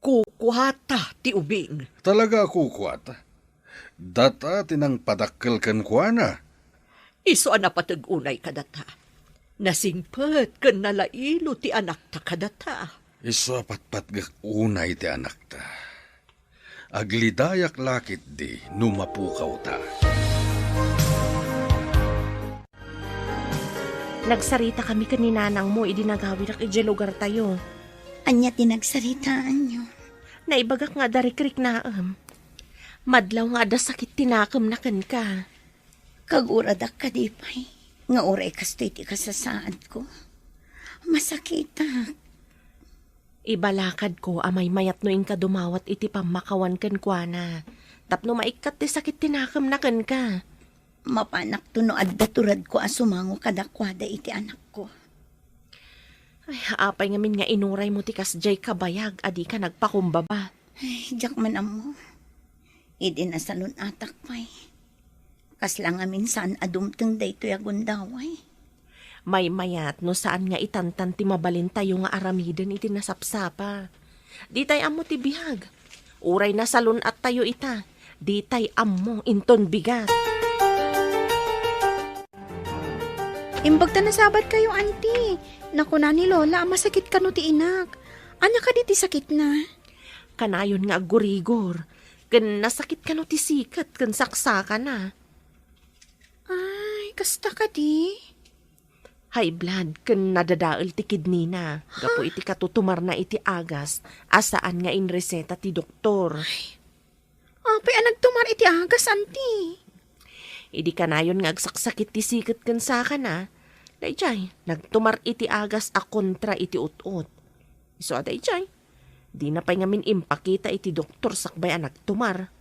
Kukuata ti ubing. Talaga a kukuata? Data ti nangpadakkel kenkuana. Isu a napateg unay kadata. Nasingpet ken nalailo ti anakta kadata. Isu a patpatgek unay ti anakta. Aglidayak la ketdi no mapukawta. Nagsaritakami ken ni nanangmo idi nagawidak idiay lugartayo. Ania ti nagsaritaanyo? Naibagak nga adda rikriknaem. Madlaw nga adda sakit ti nakemna kenka. Kaguradak kadi pay nga uray kastoy ti kasasaadko. Masakitak. Ibalakadko a maymayat no inka dumawat iti pammakawan kenkuana, tapno maikkat ti sakit ti nakemna kenka. Mapanakto no adda turadko a sumango kadakuada iti anakko. Ay, apay ngamin nga inuraymo ti kasdiay kabayag a dika nagpakumbaba? Ay, diak man ammo. Idi nasalun-atak pay, kasla ngamin saan a dumteng daytoy a gundaway. Maymayat no saan nga itantan ti mabalintayo nga aramiden iti nasapsapa. Ditay ammo ti biag. Uray nasalun-attayo ita, ditay ammo inton bigat. Imbag ta nasabatkayo, Auntie. Nakuna ni Lola a masakit kano ti inak. Ania kadi ti sakitna? Kanayon nga aggurigor, ken nasakit kano ti siket ken saksakana. Ay, kasta kadi? High blood ken nadadael ti kidney na gapu iti katutumarna iti agas a saan nga inreseta ti doktor. Apay a nagtumar iti agas, Auntie? Idi kanayon nga agsaksakit ti siket ken sakana, Daydiay, nagtumar iti agas a kontra iti ut-ot. Isu a daydiay, dina pay ngamin impakita iti doktor sakbay a nagtumar.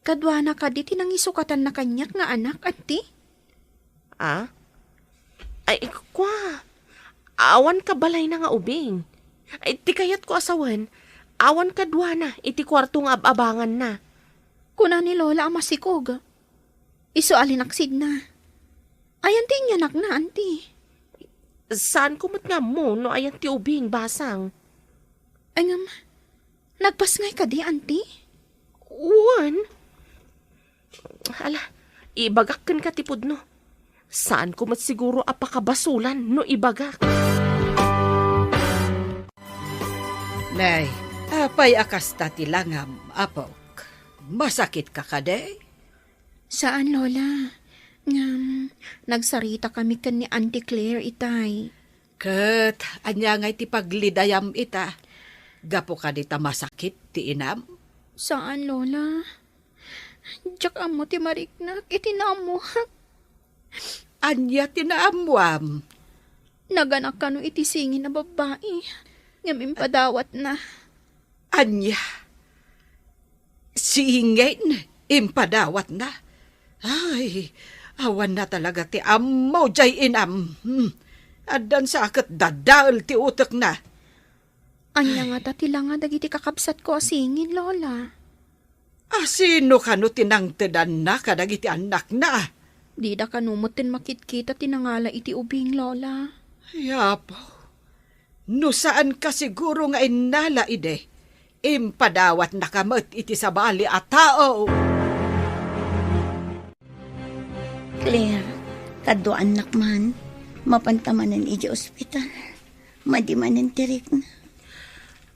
Kaduana kadi ti nangisukatanna kaniak nga anak, anti? Ah? Ay, kua, awan kabalayna nga ubing. Ay, ti kayatko a sawen, awan kaduana iti kuarto nga ab-abanganna. Kuna ni Lola a masikog. Isu a linaksidna. Ayan ti inyanakna, anti? Saanko met nga ammo no ayan ti ubing, basang. Ay, ngem, nagpasngay kadi, anti? Wen. Ala, ibagak kenka ti pudno. Saanko met siguro a pakabasulan no ibagak. Nay, apay a kasta ti langam, apok? Masakitka kadi? Saan, Lola. Ngem, nagsaritakami ken ni Auntie Claire itay. Ket ania ngay ti paglidayam ita? Gapu kadi ta masakit ti inam? Saan, Lola. Diak ammo ti mariknak iti naammoak. Ania ti naammoam? Naganak kano iti singin a babbai, ngem impadawatna. Ania? Singin, impadawatna? Ay, awanna talaga ti ammo jay inam. Hmm. Addan sa ket dadael ti utekna. Ania ngata ti langa dagiti kakabsatko a singin, Lola? A sino kano ti nangtedanna kadagiti annakna? Dida kano metten makitkita ti nangala iti ubing, Lola. Ay, Apo, no saanka siguro nga innala idi, impadawatnaka met iti sabali a tao. Claire, kaduaannak man. Mapanta manen idiay ospital. Madi manen ti rikna.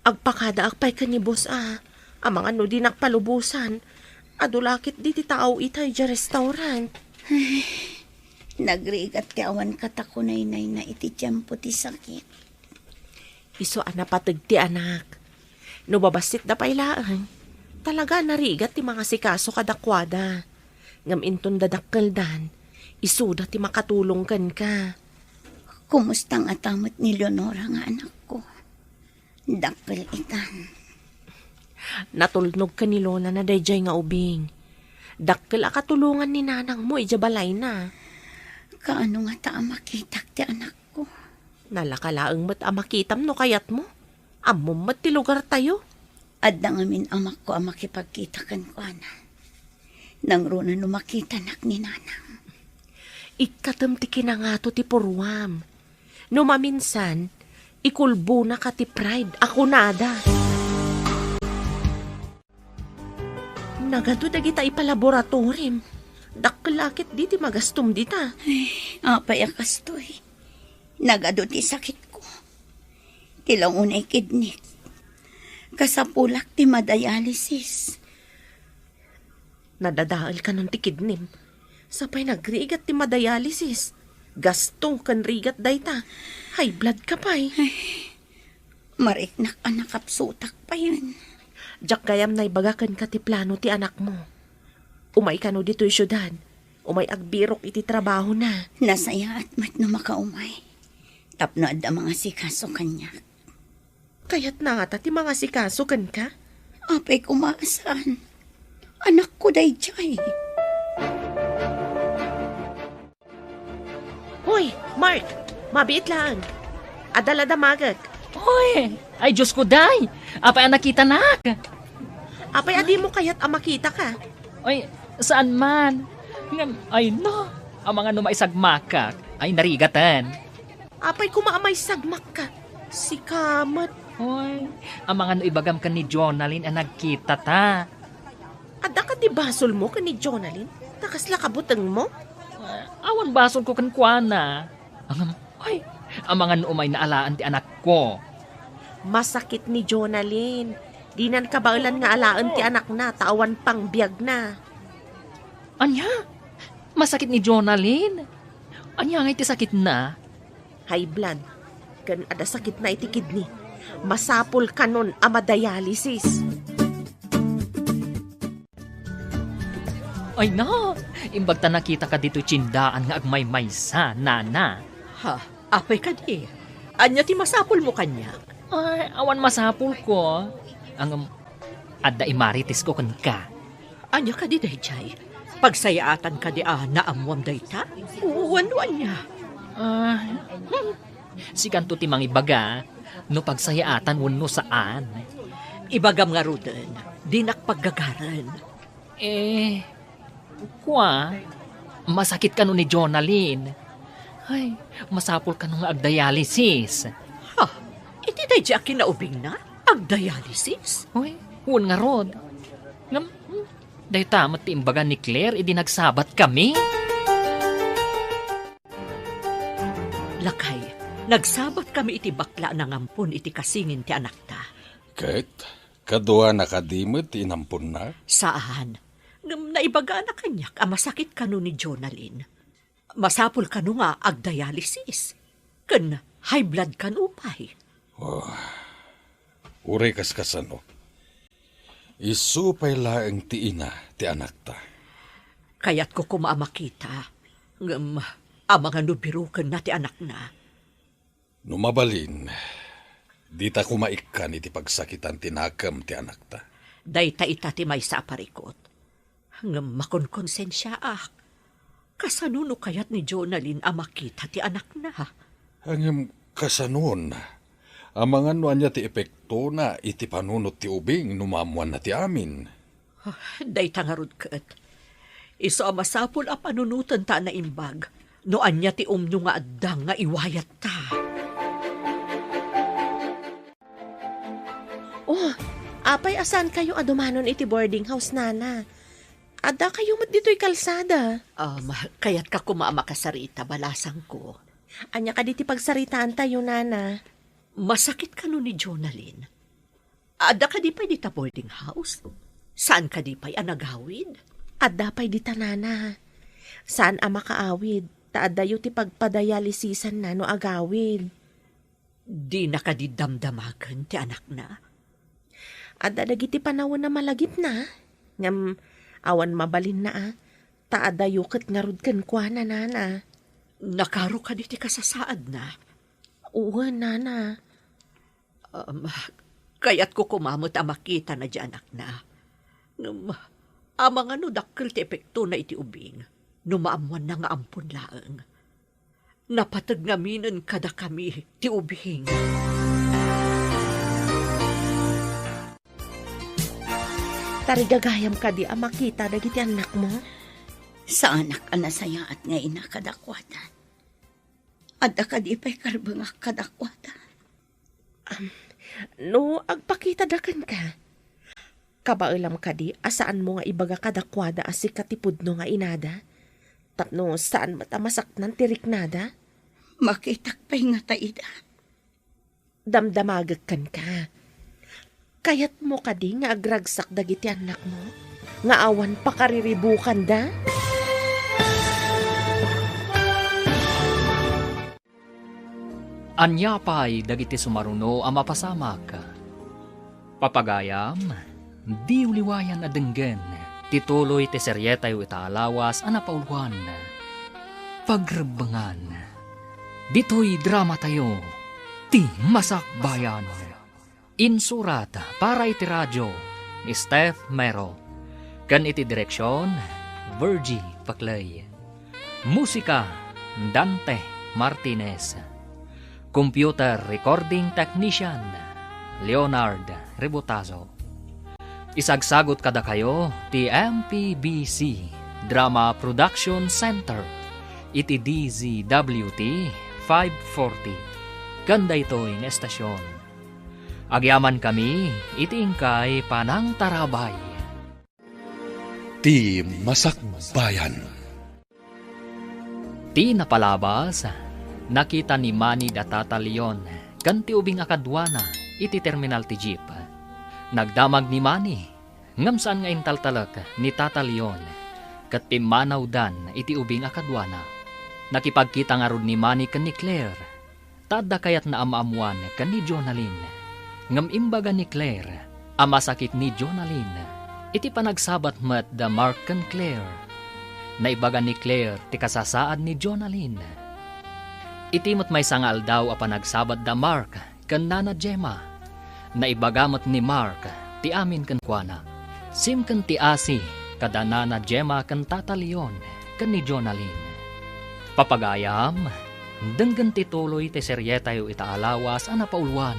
Agpakadaak pay ken ni Boss a, amangan no dinak palubosan. Adu la ket diti tao itay idiay restaurant. Ay, nagrigat ti awan katakunaynayna iti tiempo ti sakit. Isu a napateg ti anak. No babassitda pay laeng, talaga a narigat ti mangasikaso kadakuada. Ngem inton dadakkeldan, isuda ti makatulong kenka. Kumusta ngata met ni Leonora nga anakko? Dakkel itan. Natulnog ken ni Lola na daydiay nga ubing. Dakkel a katulongan ni nanangmo idiay balayna. Kaano ngata a makitak ti anakko? Nalaka laeng met a makitam no kayatmo. Ammom met ti lugartayo. Adda ngamin amakko a makipagkita kenkuana. Nangruna no makitanak ni nanang. Ikkatem ti kinangato ti purruam. No maminsan, ikulbonaka ti pride a kunada. Nagadu dagita ipalaboratorim. Dakkel a ket dita magastom dita. Ay, apay a kastoy? Nagadu ti sakitko. Ti la unay kidnik. Kasapulak ti madialysis. Nadadael kanon ti kidnim. Sapay nagrigat ti madialysis. Gasto ken rigat dayta. High blood ka pay. Ay, mariknak a nakapsutak payen. Diak gayam naibaga kenka ti plano ti anakmo. Umay kano ditoy siudad. Umay agbirok iti trabahona. Nasayaat met no makaumay. Tapno adda mangasikaso kaniak. Kayatna ngata ti mangasikaso kenka? Apay koma a saan. Anakko daydiay. Hoy, Mark! Mabiit laeng. Adda la damagek. Hoy! Ay, Diosko, day! Apay a nakitanak? Apay a dimo kayat a makitaka? Ay, saan man. Ngem, ay no, amangan no maisagmakak. Ay, narigaten. Apay koma a maisagmakka? Sika met. Hoy, amangan no ibagam ken ni Jonalyn a nagkitata. Adda kadi basolmo ken ni Jonalyn? Ta kasla kabutengmo? Ah, awan basolko kenkuana. Ngem, ay, amangan no umayna alaen ti anakko. Masakit ni Jonalyn. Dinan kabaelan nga alaen ti anakna ta awan pang biagna. Ania? Masakit ni Jonalyn? Ania ngay ti sakitna? High blood, ken adda sakitna iti kidney. Masapul kanon a madialysis. Ay na, Imbag ta nakitaka ditoy tiendaan nga agmaymaysa, nana. Ha? Apay kadi? Ania ti masapulmo kaniak? Ay, awan masapulko. Ngem, adda imaritesko kenka. Ania kadi daydiay? Pagsayaatan kadi a naammoam dayta? Wenno ania? Ah, sikanto ti mangibaga no pagsayaatan wenno saan. Ibagam ngaruden, dinak paggagaren. Eh, kua, masakit kano ni Jonalyn. Ay, masapul kano nga agdialysis. Ha? Iti daydiay a kinaubingna? Agdialysis? Uy, wen ngarud. Ngem, hmm, dayta met ti imbaga ni Claire idi nagsabatkami. Lakay, nagsabatkami iti bakla a nangampon iti kasingin ti anakta. Ket, kaduana kadi met ti inamponna? Saan. Ngem naibagana kaniak a masakit kano ni Jonalyn. Masapul kano nga agdialysis. Ken high blood kano pay. Oh, uray kaskasano. Isu pay laeng ti ina ti anakta. Kayatko koma a makita. Ngem, amangan no birokenna ti anakna. No mabalin, dita koma ikkan iti pagsakitan ti nakem ti anakta. Dayta ita ti maysa a parikut. Ngem makonkonsensiaak. Kasano no kayat ni Jonalyn a makita ti anakna? Ngem kasanon, amangan no ania ti epektona iti panunot ti ubing no maammoanna ti amin? Ah, dayta ngarud ket. Isu a masapul a panunoten ta a naimbag no ania ti umno nga adda nga iwayatta. Oh, apay a saankayo a dumanon iti boarding house, nana? Addakayo met ditoy kalsada. Um, kayatka koma a makasarita, balasangko. Ania kadi ti pagsaritaantayo, nana? Masakit kano ni Jonalyn? Adda kadi pay dita boarding house? Saan kadi pay a nagawid? Adda pay dita, nana. Saan a makaawid, ta addayo ti pagpadialysisanna no agawid. Dina kadi damdamagen ti anakna? Adda dagiti panawen a malagipna, ngem awan mabalinna a, ta addayo ket ngarud kenkuana, nana. Nakaro kadi ti kasasaadna? Wen, nana. Um, kayatko koma met a makitana diay anakna. Ngem, amangan no dakkel ti epektona iti ubing, no maammoanna nga ampon laeng. Napateg ngaminen kadakami ti ubing. Tarigagayam kadi a makita dagiti annakmo? Saanak a nasayaat nga ina kadakuada. Adda kadi pay karbengak kadakuada? Am, no agpakita da kenka, kabaelam kadi a saanmo nga ibaga kadakuada a sika ti pudno nga inada, tapno saan met a masaknan ti riknada? Makitak pay ngata ida. Damdamagek kenka. Kayatmo kadi nga agragsak dagiti annakmo nga awan pakariribukanda? Ania pay dagiti sumaruno a mapasamak? Papagayam, diyo liwayan a denggen ti tuloy ti serietayo ita a lawas a napauluan, Pagrebbengan. Ditoy dramatayo, Ti Masakbayan. Insurat para iti radio ni Steph Mero, ken iti direksion, Virgie Paclay. Musika, Dante Martinez. Computer recording technician, Leonard Rebotazo. Isagsagut kadakayo ti M P B C Drama Production Center iti D Z W T five forty, ken daytoy nga estasion. Agyamankami iti inkay panangtarabay. Ti Masakbayan. Ti napalabas, nakita ni Manny da Tata Leon ken ti ubing a kaduana iti terminal ti jeep. Nagdamag ni Manny, ngem saan nga intaltalek ni Tata Leon, ket pimmanawdan iti ubing a kaduana. Nakipagkita ngarud ni Manny ken ni Claire. Ta adda kayatna a maammoan ken ni Jonalyn. Ngem imbaga ni Claire a masakit ni Jonalyn iti panagsabat met da Mark ken Claire. Naibaga ni Claire ti kasasaad ni Jonalyn. Iti met maysa nga aldaw a panagsabat da Mark ken Nana Gemma, naibaga met ni Mark ti amin kenkuana. Simken ti asi kada Nana Gemma ken Tata Leon ken ni Jonalyn. Papagayam, denggen ti tuloy ti serietayo ita a lawas a napauluan,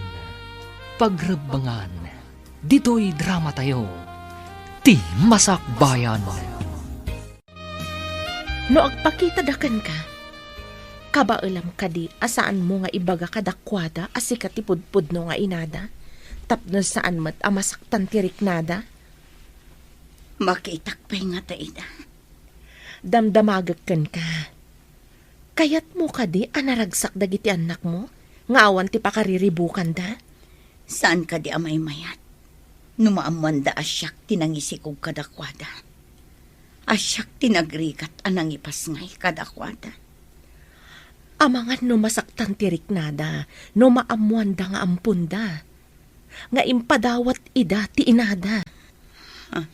Pagrebbengan. Ditoy dramatayo, Ti Masakbayan. No agpakitada kenka, kabaelam kadi a saanmo nga ibaga kadakuada a sika ti pudpudno nga inada, tapno saan met a masaktan ti riknada? Makitak pay ngata ida. Damdamagek kenka. Kayatmo kadi a naragsak dagiti annakmo nga awan ti pakariribukanda? Saan kadi a maymayat no maammoanda a siak ti nangisikog kadakuada, a siak ti nagrigat a nangipasngay kadakuada? Amangan no masaktan ti riknada no maammoanda nga amponda, nga impadawat ida ti inada. Ah,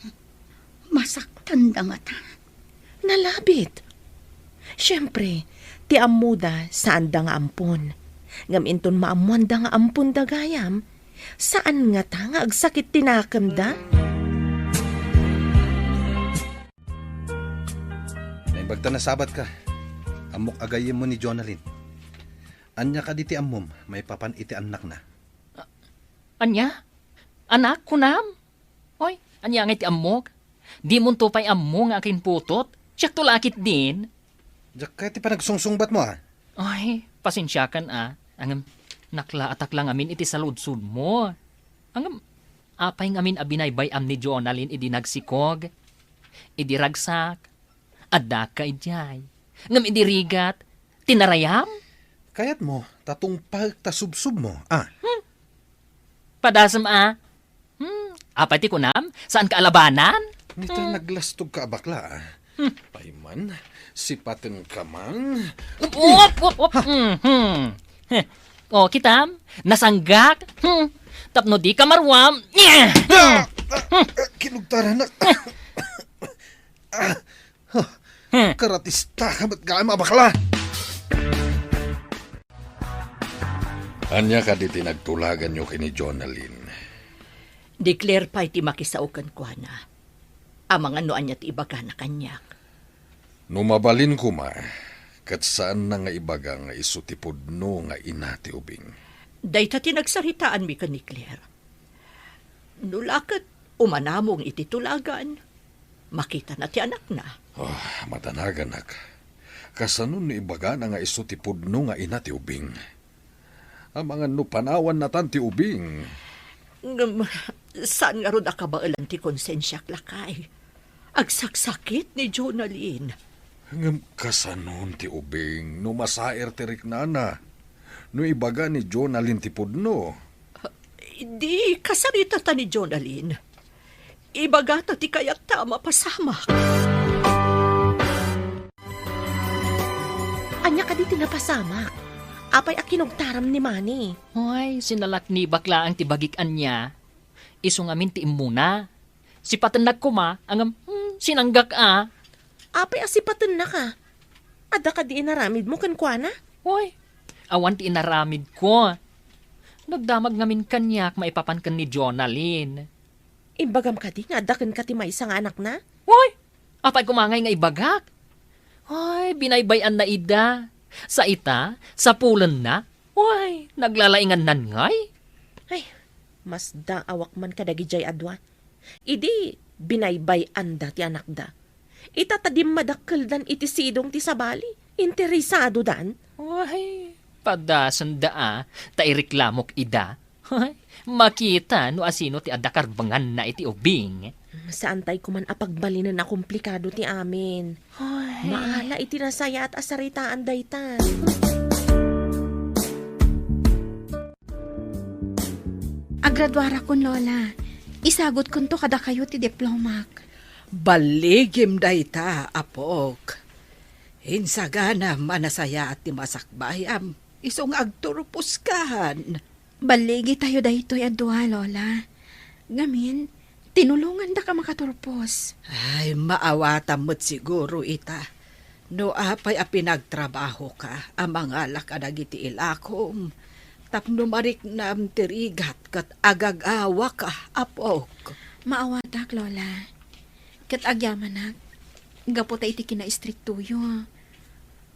masaktanda ngata? Nalabit. Siempre, ti ammoda, saanda nga ampon. Ngem inton maammoanda nga amponda gayam, saan ngata nga agsakit ti nakemda? Naimbag ta nasabatka. Ammok a gayyemmo ni Jonalyn. Ania kadi ti ammom maipapan iti annakna? Ania? Anak, kunam? Oy, ania ngay ti ammok? Dimonto pay ammo nga akinputot? Siakto la ketdin. Diak kayat ti panagsungsungbatmo, a? Ay, pasensiakan, a. Ngem, naklaatak la ngamin iti saludsodmo. Ngem, apay ngamin a binaybay-am ni Jonalyn idi nagsikog? Idi ragsak? Adda ka idiay. Ngem idi rigat, tinarayam? Kayatmo, ta tungpaek ta subsubmo, a? Hmm. Padasem, a? Hmm, apay ti kunam? Saan ka alabanan? Nita, hmm, naglastog ka a bakla, a? Hmm. Payman, sipaten ka man. Op, op, op, op. Mhm. Heh. O, kitam? Nasanggak? Hmm. Tapno di ka maruam. Ah! Ah! Ah! Kinugtaranak. Ah! Huh. Hmm. Karatista ka met gayam a bakla. Ania kadi ti nagtulaganyo ken ni Jonalyn? Ni Claire pay ti makisao kenkuana. Amangan no ania ti ibagana kaniak. No mabalin koma, ket saanna nga ibaga nga isu ti pudno nga ina ti ubing. Dayta ti nagsaritaanmi ken ni Claire. No la ket umanamong iti tulagan, makitana ti anakna. Ah, madanaganak. Kasano no ibagana nga isu ti pudno nga ina ti ubing? Amangan no panawanna tan ti ubing. Ngem, saan ngarud a kabaelan ti konsensiak, lakay? Agsaksakit ni Jonalyn. Ngem kasanon ti ubing no masair ti riknana? No ibaga ni Jonalyn ti pudno? Di kasaritata ni Jonalyn. Ibagata ti kayatna a mapasamak. Ania kadi ti napasamak? Apay a kinugtaram ni Manny? Hoy, sinalaknibak laeng ti bagik ania. Isu ngamin ti immuna. Sipatennak koma, ngem, hmm, sinanggak a. Apay a sipatennaka? Adda kadi inaramidmo kenkuana? Hoy, awan ti inaramidko. Nagdamag ngamin kaniak maipapan ken ni Jonalyn. Imbagam kadi nga adda kenka ti maysa nga anakna? Hoy, apay koma ngay nga ibagak? Hoy, binaybay-anna ida. Sa ita, sapulenna. Hoy, naglalaingannan ngay. Ay, masdaawak man kadagidiay a dua. Idi binaybay-anda ti anakda, ita ta dimmadakkeldan iti sidong ti sabali, interesadodan. Ay, padasenda a, ta ireklamok ida. Ay, makita no asino ti adda karbenganna iti ubing. Saantay koman a pagbalinen a komplikado ti amin. Ay. Maala iti nasayaat a saritaan dayta. Agraduarakon, Lola. Isagutkonto kadakayo ti diplomak. Balligim dayta, apok. Insaganam a nasayaat ti masakbayam, isu nga agturposkan. Balligitayo daytoy a dua, Lola. Ngamin, Tinulongandaka makaturpos. Ay, maawatam met siguro ita. No apay a pinagtrabahoka a mangala kadagiti ilakom, tapno mariknam ti rigat ket agagawaka, apok. Maawatak, Lola. Ket agyamanak, gapu ta iti kinaistriktoyo,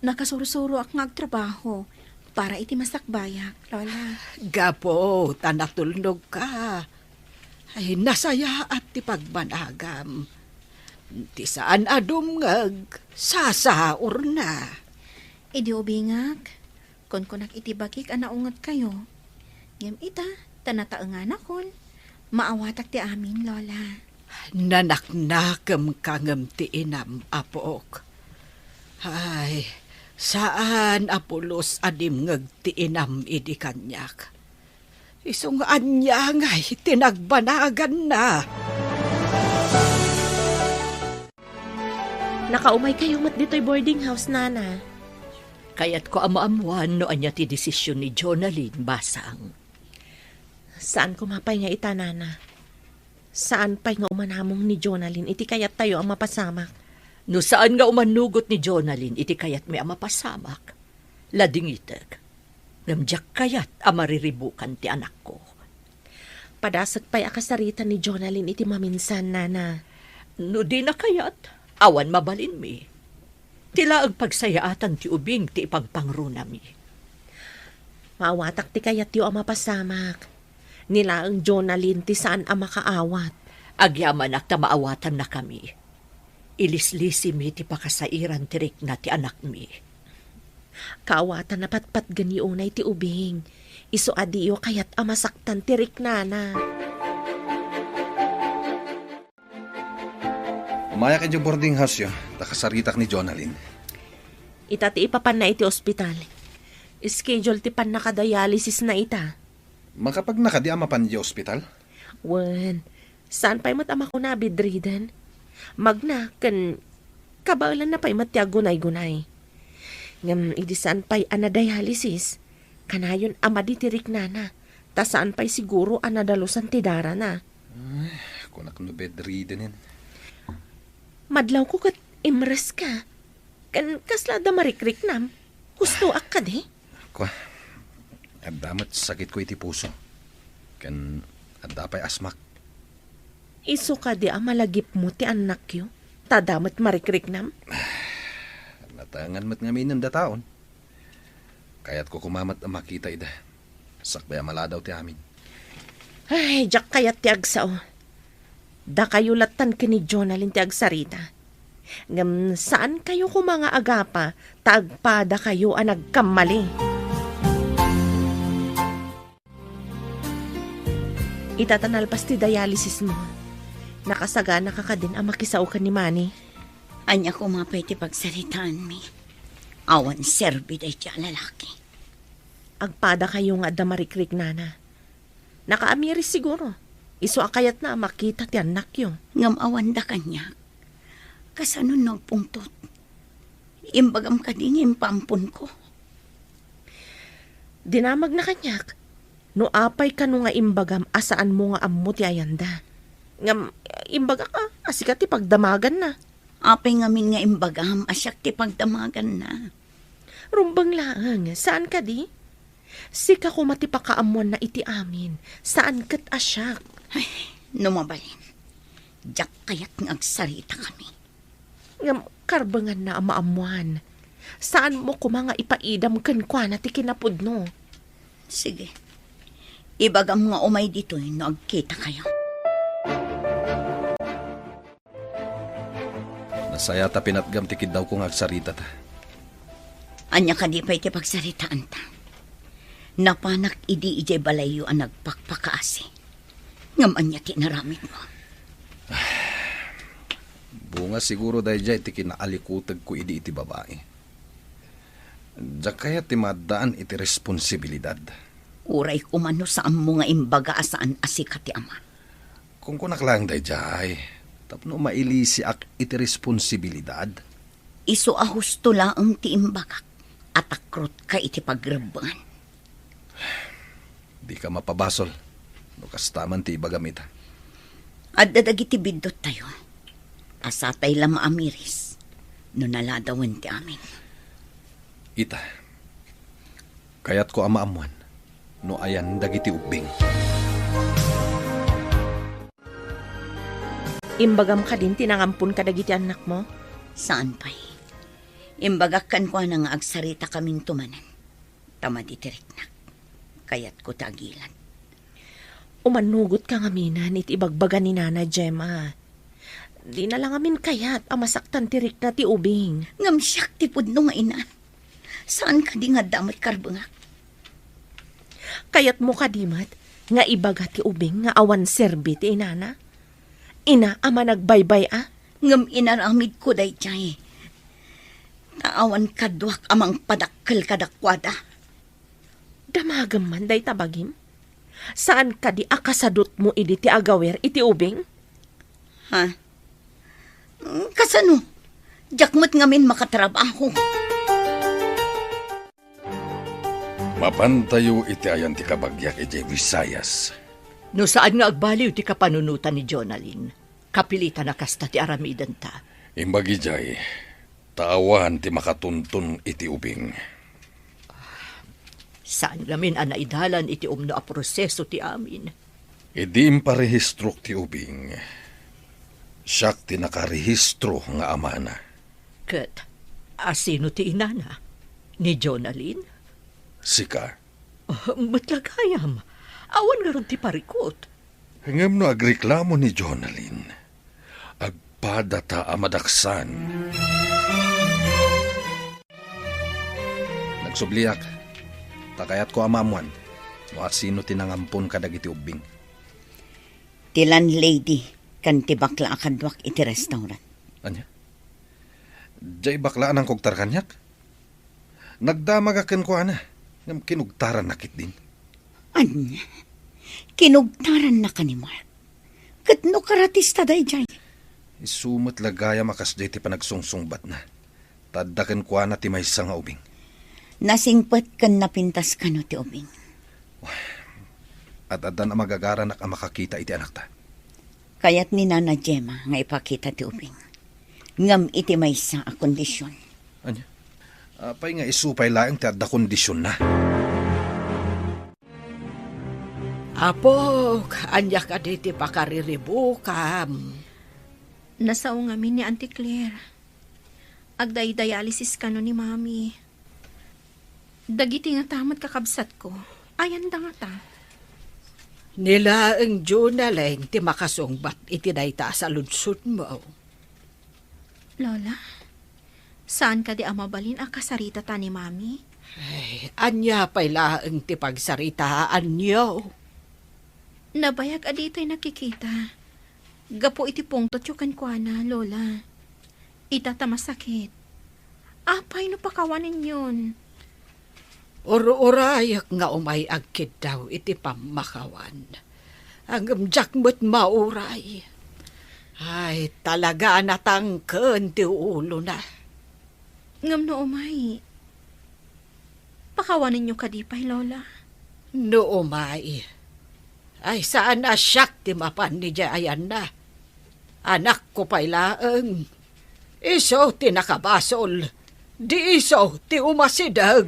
nakasursuroak nga agtrabaho para iti masakbayak, Lola. Gapu ta natulnogka. Ay, nasayaat ti pagbanagam. Ti saan a dumngeg, sasaurna. Idi ubingak, kunkunak iti bagik a naungetkayo. Ngem ita, ta nataenganakon, maawatak ti amin, Lola. Nanaknakemka ngem ti inam, apok. Ay, saan a pulos a dimngeg ti inam idi kaniak. Isu nga ania ngay ti nagbanaganna. Nakaumaykayo met ditoy boarding house, Nana. Kayatko a maammoan no ania ti desisyon ni Jonalyn, basang. Saan koma pay nga ita, Nana. Saan pay nga umanamong ni Jonalyn iti kayattayo a mapasamak. No saan nga umanugot ni Jonalyn iti kayatmi a mapasamak, ladingitek. Ngem diak kayat a mariribukan ti anakko. Padasek pay a kasarita ni Jonalyn iti maminsan, Nana. No dina kayat, awan mabalinmi. Ti laeng pagsayaatan ti ubing ti ipagpangrunami. Maawatak ti kayatyo a mapasamak. Ni laeng Jonalyn ti saan a makaawat. Agyamanak ta maawatannakami. Ilislisimi ti pakasairan ti rikna ti anakmi. Kaawatan a patpatgenyo unay ti ubing. Isu a diyo kayat a masaktan ti riknana. Umayak idiay boarding house-yo, ta kasaritak ni Jonalyn. Ita ti ipapanna iti ospital. Schedule ti pannakadialysisna ita. Makapagna kadi a mapan idiay ospital? Wen, saan pay met a makuna a bedridden. Magna ken kabaelanna pay met ti aggunaygunay. Ngem idi saan pay a nadialysis, kanayon a madi ti riknana, ta saan pay siguro a nadalusan ti darana. Ay, kunak no bedridden-en. Madlawko ket imreska. Ken kasla adda marikriknam? Hustoak kadi? Kua, adda met sakitko iti puso. Ken adda pay asmak. Isu kadi a malagipmo ti annakyo, ta adda met marikriknam? Nataengan met ngamin dataon. Kayatko koma met a makita ida. Sakbay a maladaw ti amin. Ay, diak kayat ti agsao. Dakayo lattan ken ni Jonalyn ti agsarita. Ngem saankayo koma nga agapa ta agpadakayo a nagkammali. Ita ta nalpas ti dialysismo, nakasaganaka kadin a makisao ken ni Manny? Ania koma pay ti pagsaritaanmi? Awan serbi daydiay a lalaki. Agpadakayo nga adda marikriknana. Nakaamiris siguro. Isu a kayatna a makita ti annakyo. Ngem awanda kaniak. Kasano no agpungtot? Imbagam kadi nga impaamponko? Dinamagna kaniak. No apay kano nga imbagam a saanmo nga ammo ti ayanda. Ngem, imbagak a, a sika ti pagdamaganna. Apay ngamin nga imbagam a siak ti pagdamaganna? Rumbeng laeng, saan kadi? Sika koma ti pakaammoanna iti amin, saan ket a siak. Ay, no mabalin, diak kayat nga agsaritakami. Ngem karbenganna a maammoan. Saanmo koma nga ipaidam kenkuana ti kinapudno. Sige. Ibagam nga umay ditoy no agkitakayo. Nasayaat a pinatgam ti kiddawko nga agsaritata. Ania kadi pay ti pagsaritaanta? Napanak idi idiay balayyo a nagpakpakaasi. Ngem ania ti inaramidmo? Bunga siguro daydiay ti kinaalikutegko idi iti babai. Diak kayat ti maaddaan iti responsibilidad. Uray koma no saanmo nga imbaga a saan a sika ti ama. Kunkunak laeng daydiay, tapno mailisiak iti responsibilidad. Isu a husto laeng ti imbagak a takrotka iti pagrebbengan. Dika mapabasol no kasta man ti ibagam ita. Adda dagiti bidduttayo. Asatay la maamiris no naladawen ti amin. Ita, kayatko a maammuan no ayan dagiti ubbing. Imbagam kadin ti nangampon kadagiti annakmo? Saan pay. Imbagak kenkuana nga agsarita kaminto manen. Ta madi ti riknak. Kayatko ti agilad. Umannugotka ngamin iti ibagbaga ni Nana Gemma. Dina la ngamin kayat a masaktan ti rikna ti ubing. Ngem siak ti pudno nga ina. Saan kadi nga adda met karbengak? Kayatmo kadi met nga ibaga ti ubing nga awan serbi ti inana? Ina a managbaybay-a? Ngem inaramidko daydiay. Ta awan kaduak a mangpadakkel kadakuada. Damagem man dayta bagim? Saan kadi a kasadutmo idi ti agawer iti ubing? Ha? Mm, kasano? Diak met ngamin makatrabaho. Mapantayo iti ayan ti kabagiak idiay Visayas. No saan nga agbaliw ti kapanunotan ni Jonalyn, kapilitan a kasta ti aramidenta. Imbag idiay, ta awan ti makatunton iti ubing. Saan ngamin a naidalan iti umno a proseso ti amin. Idi imparehistrok ti ubing, siak ti nakarehistro nga amana. Ket asino ti inana? Ni Jonalyn? Sika. Oh, met la gayam. Awan ngarud ti parikut. Ngem no agreklamo ni Jonalyn, agpadata a madaksan. Nagsubliak, ta kayatko a maammuan no asino ti nangampon kadagiti ubbing. Ti landlady ken ti bakla a kaduak iti restaurant. Ania? Diay bakla a nangkugtar kaniak? Nagdamagak kenkuana, ngem kinugtaranna ketdin. Ania? Kinugtarannaka ni Mark? Ket no karatista daydiay? Isu met la gayam a kasdiay ti panagsungsungbatna. Ta adda kenkuana ti maysa nga ubing. Nasingpet ken napintas kano ti ubing? Ad-addan a magagaranak a makakita iti anakta. Kayat ni Nana Gemma nga ipakita ti ubing. Ngem iti maysa a kondision. Ania? Apay nga isu pay laeng ti adda kondisionna? Apok, ania kadi ti pakariribukam? Nasao ngamin ni Auntie Claire. Agdaydialysis kano ni Mami. Dagiti ngata met kakabsatko, ayanda ngata? Ni laeng Jonalyn ti makasungbat iti dayta a saludsodmo. Lola, saan kadi a mabalin a kasaritata ni Mami? Ay, ania pay laeng ti pagsaritaanyo? Nabayag a ditoy nakikita. Gapu iti pungtotyo kenkuana, Lola. Ita ta masakit. Apay no pakawanenyon? Ur-urayek nga umay agkiddaw iti pammakawan. Ngem diak met mauray. Ay, talaga a natangken ti ulona. Ngem no umay, pakawanenyo kadi pay, Lola? No umay, ay saan a siak ti mapan idiay ayanna. Anakko pay laeng. Isu ti nakabasol. Di isu ti umasideg.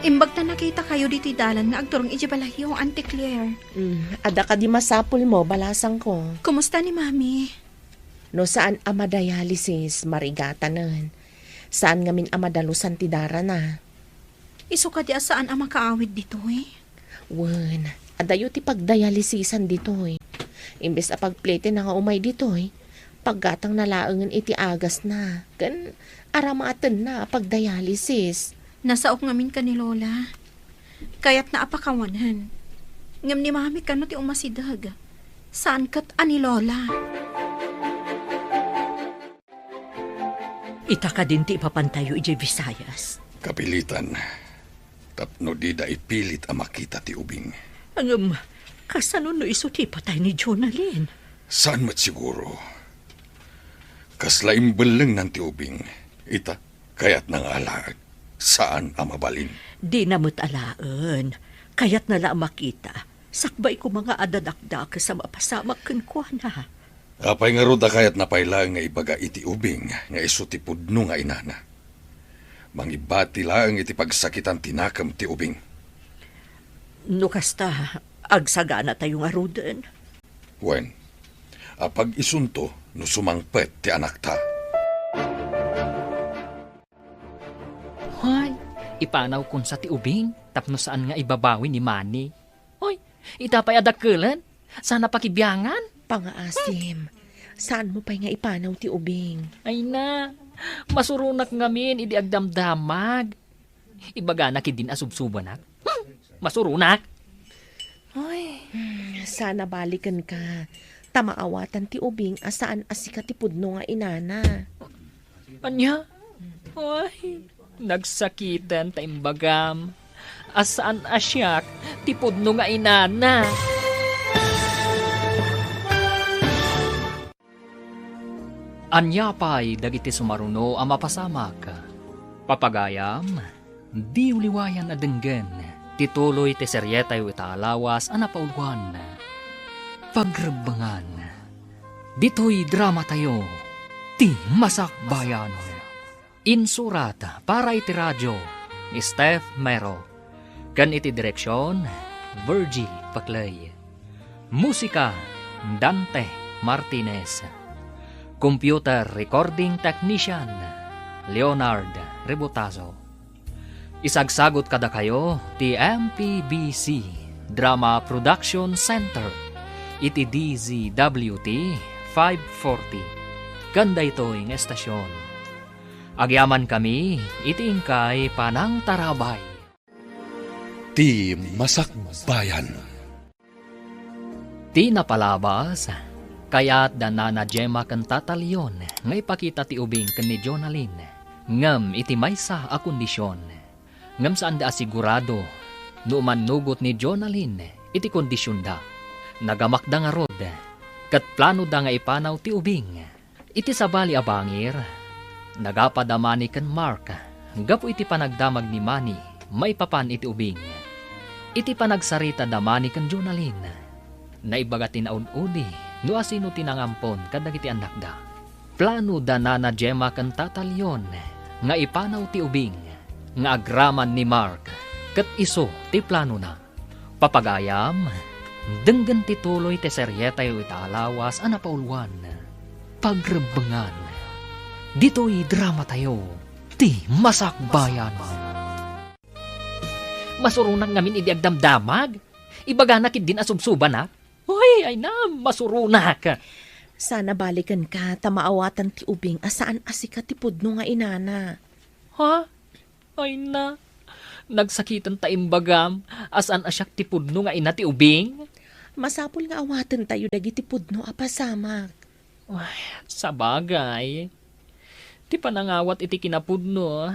Imbag ta nakitakayo ditoy dalan nga agturong idiay balayyo, Auntie Claire. Mm, adda kadi masapulmo, balasangko? Kumusta ni Mami? No saan a madialysis, marigatanen. Saan ngamin a madalusan ti darana. Isu kadi a saan a makaawid ditoy? Wen, adayo ti pagdialysisan ditoy. Imbes a pagpletena nga umay ditoy, paggatangna laengen iti agasna, ken aramatenna a pagdialysis. Nasaok ngamin ken ni Lola. Kayatna a pakawanen. Ngem ni Mami kano ti umasideg. Saan ket a ni Lola. Ita kadin ti ipapantayo idiay Visayas? Kapilitan. Tapno dida ipilit a makita ti ubing. Ngem, kasano no isu ti ipatay ni Jonalyn? Saan met siguro? Kasla imbellengnan ti ubing. Ita, kayatna nga alaek. Saan a mabalin. Dina met alaen. Kayatna la a makita. Sakbay koma nga adda dakdakes a mapasamak kenkuana. Apay ngarud a kayatna pay laeng nga ibaga iti ubing nga isu ti pudno nga inana? Mangibati laeng iti pagsakitan ti nakem ti ubing. No kasta, agsaganatayo ngaruden. Wen, apag-isunto no sumangpet ti anakta. Hay, ipanaw kunsa ti ubing tapno saan nga ibabawi ni Manny. Hoy, ita pay a dakkelen, sana pakibiangan. Pangaasim, saanmo pay nga ipanaw ti ubing? Ay na, masuronak ngamin idi agdamdamag. Ibagana kidin a subsubanak. Hmm, masuronak. Ay. Hmm, sana balikenka. Ta maawatan ti ubing a saan a sika ti pudno nga inana. Ania? Ay, nagsakiten ta imbagam a saan a siak ti pudno nga inana. Ania pay dagiti sumaruno a mapasamak? Papagayam, diyo liwayan a denggen ti tuloy ti serietayo ita a lawas a napauluan, Pagrebbengan. Ditoy dramatayo, ti Masakbayan. Insurat para iti radio ni Steph Mero, ken iti direksion, Virgie Paclay. Musika, Dante Martinez. Computer recording technician, Leonard Rebotazo. Isagsagot kadakayo ti M P B C Drama Production Center iti D Z W T five forty. Ken daytoy nga estasion, agyamankami iti inkay panangtarabay. Ti Masakbayan. Ti napalabas, kayat da Nana Gemma ken Tata Leon nga ipakita ti ubing ken ni Jonalyn, ngem iti maysa a kondisyon. Ngem saanda a sigurado no umannugot ni Jonalyn iti kondisyonda. Nagamakda ngarud, ket planoda nga ipanaw ti ubing. Iti sabali a bangir, nagapa da Manny ken Mark gapu iti panagdamag ni Manny maipapan iti ubing. Iti panagsarita da Manny ken Jonalyn, naibaga ti naud-udi no asino ti nangampon kadagiti annakda. Plano da Nana Gemma ken Tata Leon nga ipanaw ti ubing nga agraman ni Mark ket isu ti planona. Papagayam, denggen ti tuloy ti serietayo ita a lawas a napauluan, Pagrebbengan. Ditoy dramatayo, ti Masakbayan. Masuronak ngamin idi agdamdamag. Ibagana kidin a subsubanak. Uy, ay na, masuronak. Sana balikenka ta maawatan ti ubing a saan a sika ti pudno nga inana. Ha? Ay na, nagsakiten ta imbagam a saan a siak ti pudno nga ina ti ubing. Masapul nga awatentayo dagiti pudno a pasamak. Ay, sabagay. Ti panangawat iti kinapudno,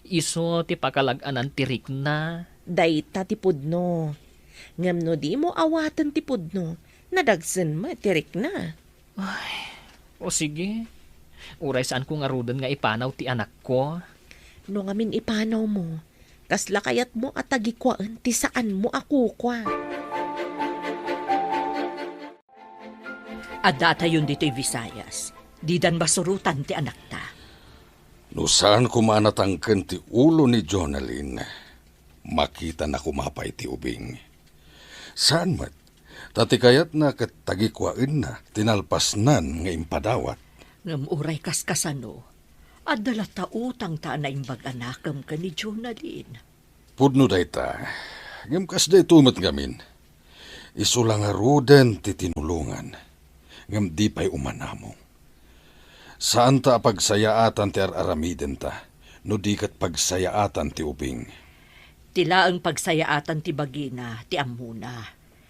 isu ti pakalag-anan ti rikna. Dayta ti pudno. Ngem no dimo awaten ti pudno, nadagsen met ti rikna. Ay, o sige. Uray saanko ngaruden nga ipanaw ti anakko. No ngamin ipanawmo, kasla kayatmo a tagikuaen ti saanmo a kukua? Addatayon ditoy Visayas. Didan masurotan ti anakta. No saan koma a natangken ti ulo ni Jonalyn, makitana koma pay ti ubing. Saan met, ta ti kayatna ket tagikuaenna ti nalpasnan nga impadawat. Ngem uray kaskasano, adda latta utangta a naimbag a nakem ken ni Jonalyn. Pudno dayta, ngem kasdayto met ngamin. Isu la ngaruden ti tinulongan, ngem di pay umanamong. Saanta a pagsayaatan ti ar-aramidenta, no di ket pagsayaatan ti ubing. Ti laeng pagsayaatan ti bagina ti ammona.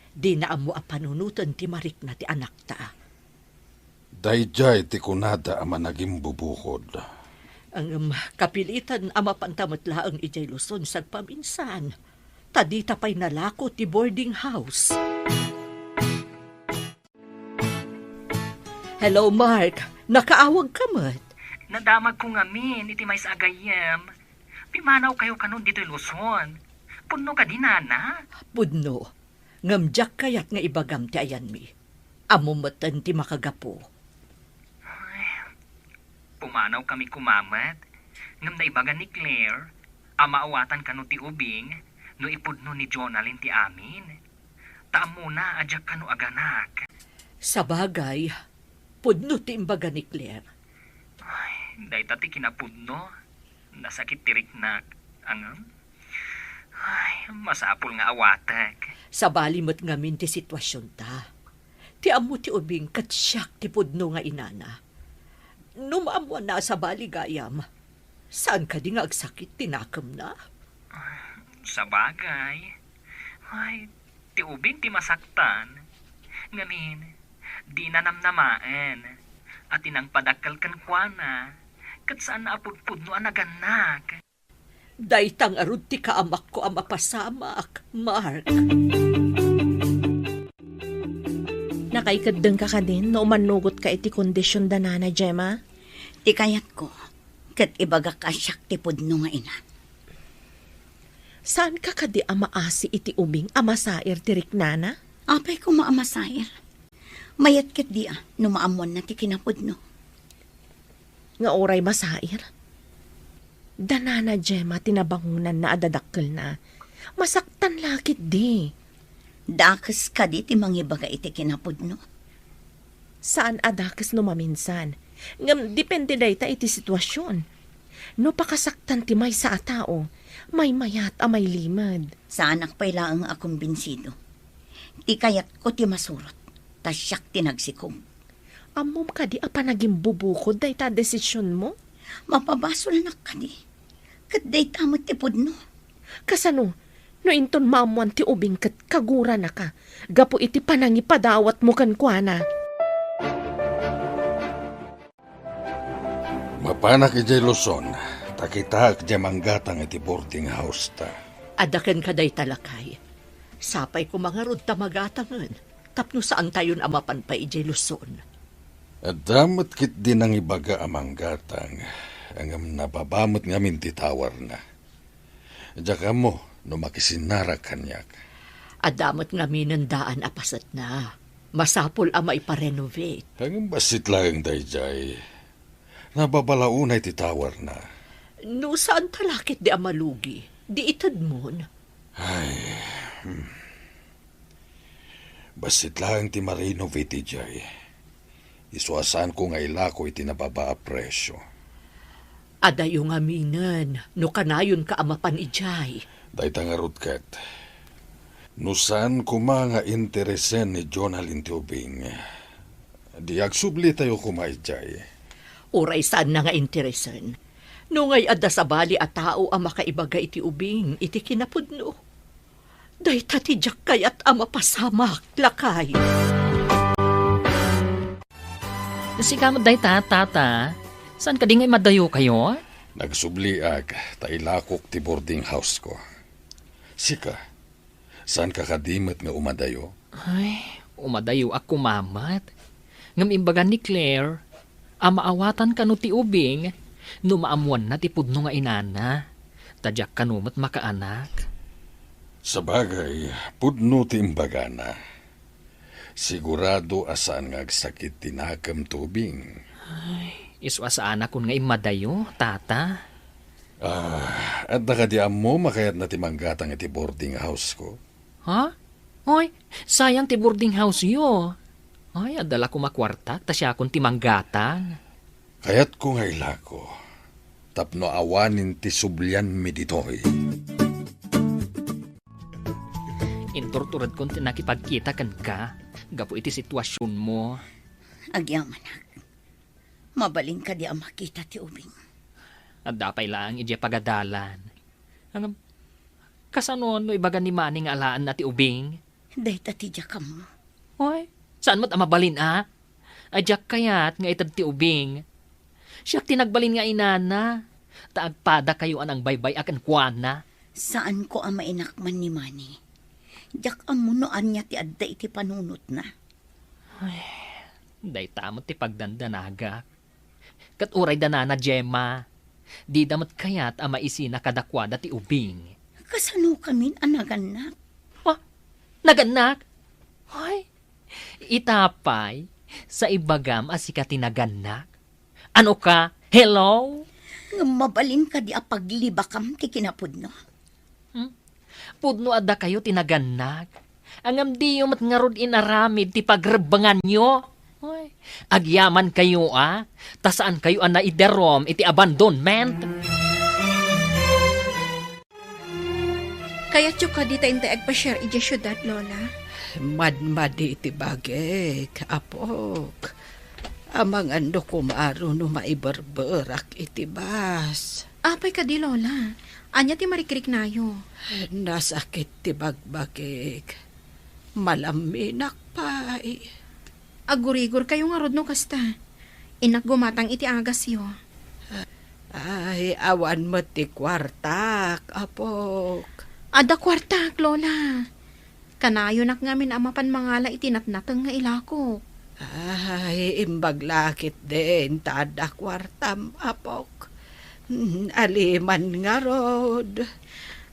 Dina ammo a panunoten ti marikna ti anakta. Daydiay ti kunada a managimbubukod. Ngem kapilitan a mapanta met laeng idiay Luzon sagpaminsan, ta dita pay nalako ti boarding house. Hello, Mark. Nakaawagka met? Nadamagko ngamin iti maysa a gayyem. Pimanawkayo kanon ditoy Luzon. Pudno kadi, Nana? Pudno. Ngem diak kayat nga ibagam ti ayanmi. Ammom metten ti makagapu. Ay, pumanaw kami kumamet. Ngem naibaga ni Claire a maawatan kano ti ubing no ipudno ni Jonalyn ti amin. Ta ammona a diak kano aganak. Sabagay, pudno ti imbaga ni Claire. Ay, dayta ti kinapudno. Nasakit ti riknak. Angem? Ay, masapul nga awatek. Sabali met ngamin ti situasionta. Ti ammo ti ubing ket siak ti pudno nga inana. No maammoanna a sabali gayam, saan kadi nga agsakit ti nakemna? Sabagay. Ay, ti ubing ti masaktan. Ngamin, dina namnamaen a ti nangpadakkel kenkuana, ket saanna a pudpudno a nagannak. Dayta ngarud ti kaamakko a mapasamak, Mark. Nakaikeddengka kadin no umannugotka iti kondision da Nana Gemma? Ti kayatko, ket ibagak a siak ti pudno nga ina. Saanka kadi a maasi iti ubing a masair ti riknana? Apay koma a masair? Mayat ketdi a no maammoanna ti kinapudno. Nga uray masair? Da Nana Gemma ti nabangonanna a dadakkelna. Masaktan la ketdi. Dakes kadi ti mangibaga iti kinapudno? Saan a dakes no maminsan. Ngem depende dayta iti situasion. No pakasaktan ti maysa a tao, maymayat a mailimed. Saanak pay laeng a kumbinsido. Ti kayatko ti masurot, ta siak ti nagsikog. Ammom kadi a panagimbubukod dayta a desisionmo? Mapabasolnak kadi. Ket dayta met ti pudno. Kasano? No inton maammoan ti ubing ket kaguranaka gapu iti panangipadawatmo kenkuana. Mapanak idiay Luzon, ta kitaek diay manggatang iti boarding house ta. Adda kenka dayta, lakay. Sapay koma ngarud ta magatangen, tapno saantayon a mapan pay idiay Luzon. Adda met ketdi nangibaga a manggatang, ngem nababa met ngamin ti towerna. Diak ammo no makisinnarak kaniak. Adda met ngaminen daan a pasetna. Masapul a maiparenovate. Ngem bassit laeng daydiay. Nababa la unay ti towerna. No saanta la ketdi a malugi, di itedmon. Ay, hmm. Bassit laeng ti ma-renovate idiay. Isu a saanko nga ilako iti nababa a presio. Adayo ngaminen no kanayonka a mapan idiay. Dayta ngarud ket, no saan koma nga interesen ni Jonalyn ti ubing, di agsublitayo koma idiay. Uray saanna nga interesen, no ngay adda sabali a tao a makaibaga iti ubing iti kinapudno. Dayta ti diak kayat a mapasamak, lakay. Sika met dayta, tata. Saan kadi nga imadayokayo? Nagsubliak ta ilakok ti boarding house ko. Sika, saanka kadi met nga umadayo? Ay, umadayoak koma met. Ngem imbaga ni Claire a maawatan kano ti ubing no maammoanna ti pudno nga inana, ta diak kano met makaanak. Sabagay, pudno ti imbagana. Sigurado a saan nga agsakit ti nakem ti ubing. Ay, isu a saanakon nga immadayo, tata. Ah, adda kadi ammom a kayatna ti manggatang iti boarding house ko? Ha? Oy, sayang ti boarding house-yo. Ay, adda la koma kuartak ta siakon ti manggatang. Kayatko nga ilako, tapno awanen ti sublianmi ditoy. Inturturedkon ti nakipagkita kenka gapu iti situasionmo. Agyamanak, mabalin kadi a makita ti ubing? Adda pay laeng idiay pagadalan. Ngem, kasano no ibaga ni Manny nga alaenna ti ubing? Dayta ti diak ammo. Oy, saan met a mabalin a? Ay, diak kayat nga ited ti ubing. Siak ti nagbalin nga inana, ta agpadakayo a nangbaybay-a kenkuana. Saanko a mainakman ni Manny. Diak ammo no ania ti adda iti panunotna. Ay, dayta met ti pagdandanagak. Ket uray da Nana Gemma, dida met kayat a maisina kadakuada ti ubing. Kasanokamin a nagannak? Ah, Nagannak? Hoy, ita pay, sa ibagam a sika ti nagannak? Ano ka? Hello? Ngem mabalin kadi a paglibakam ti kinapudno? Hmm? Pudno a dakayo ti nagannak. Ngem diyo met ngarud inaramid ti pagrebbenganyo. Hoy, agyaman kayo, a? Ta saan kayo a naidarum iti abandonment? Kayatyo kadi ta intay agpasiar idiay siudad, Lola? Madmadi ti bagik, apok. Amangan no kumaro no maiberberak iti bus. Apay kadi, Lola? Ania ti marikriknayo? Nasakit ti bagbagik. Malamminak pay. Agurigor kayo ngarud no kasta. Innak gumatang iti agasyo. Ay, awan met ti kuartak, apok. Adda kuartak, Lola. Kanayonak ngamin a mapan mangala iti natnateng nga ilakok. Ay, imbag la ketdin ta adda kuartam, apok. Mm, aliman ngarud.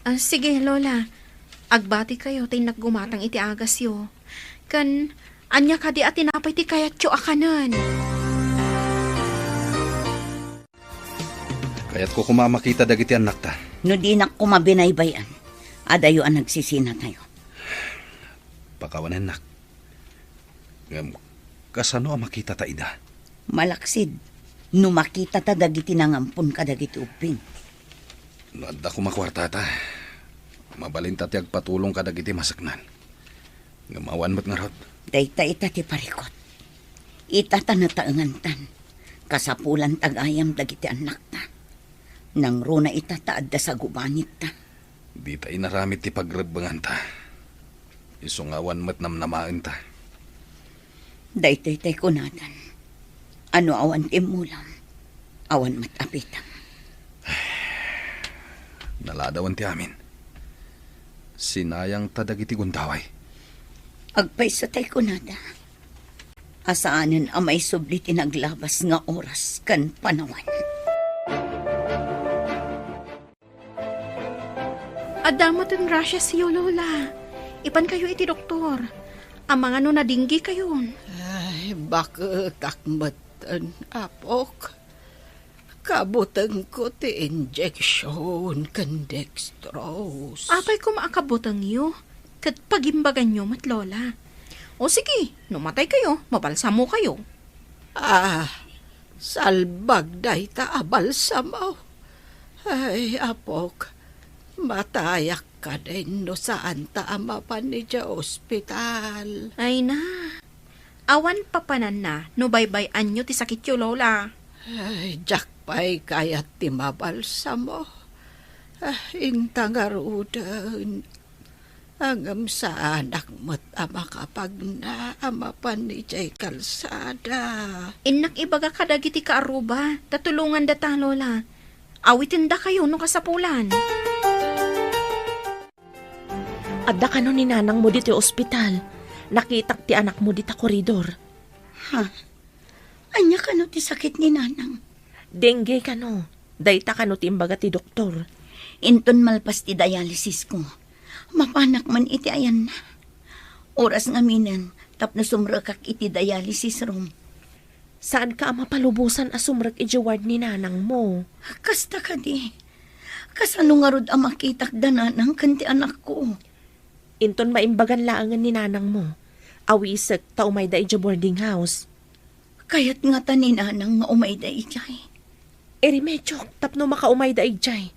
Ah, sige, Lola. Agbati kayo ta innak gumatang iti agasyo. Ken, ania kadi a tinapay ti kayatyo a kanen? Kayatko koma a makita dagiti annakta. No dinak koma binaybay-an, adayo a nagsisinatayo. Pakawanennak. Ngem, kasano a makitata ida? Malaksid, no makitata dagiti nangampon kadagiti ubbing. No adda koma kuartata, mabalinta ti agpatulong kadagiti maseknan. Ngem awan met ngarud. Dayta ita ti parikut. Ita ta nataengantan. Kasapulan ta gayam dagiti annakta. Nangruna ita ta adda sagubangitta. Dita inaramid ti pagrebbenganta. Isu nga awan met namnamaenta. Daytoy tay kunadan. No awan ti immulam, awan met apitem. Naladawan ti amin. Sinayangta dagiti gundaway. Agpayso tay kunada. Asaanen a maisubli ti naglabas nga oras ken panawen. Adda met ti grasiasyo, Lola. Ipan kayo iti doktor. Amangan no nadinggi kayon. Ay, baketak metten, apok. Kabutengko ti injection ken dextrose. Apay koma a kabutengyo? Ket pagimbaganyo met, Lola. O sige, no matay kayo, mabalsamo kayo. Ah, salbag dayta a balsamo. Ay, apok, matayak kadin no saanta a mapan idiay ospital. Ay na, awan papananna no baybay-anyo ti sakityo, Lola. Ay, diak pay kayat ti mabalsamo. Ah, inta ngaruden. Ngem saanak met a makapagna a mapan idiay kalsada. Innak ibaga kadagiti kaarruba, ta tulongandata, Lola. Awitendakayo no kasapulan. Adda kano ni nanangmo ditoy ospital. Nakitak ti anakmo dita koridor. Ha? Ania kano ti sakit ni nanang? Dengue kano. Dayta kano ti imbaga ti doktor. Inton malpas ti dialysis ko, mapanak man iti ayanna. Oras ngaminen tapno sumrekak iti dialysis room. Saanka a mapalubosan a sumrek idiay ward ni nanangmo. Kasta kadi. Kasano ngarud a makitak da nanang ken ti anakko? Inton maimbagan laengen ni nanangmo, awisek ta umayda idiay boarding house. Kayat ngata ni nanang nga umayda idiay. Iremediok tapno makaumayda idiay.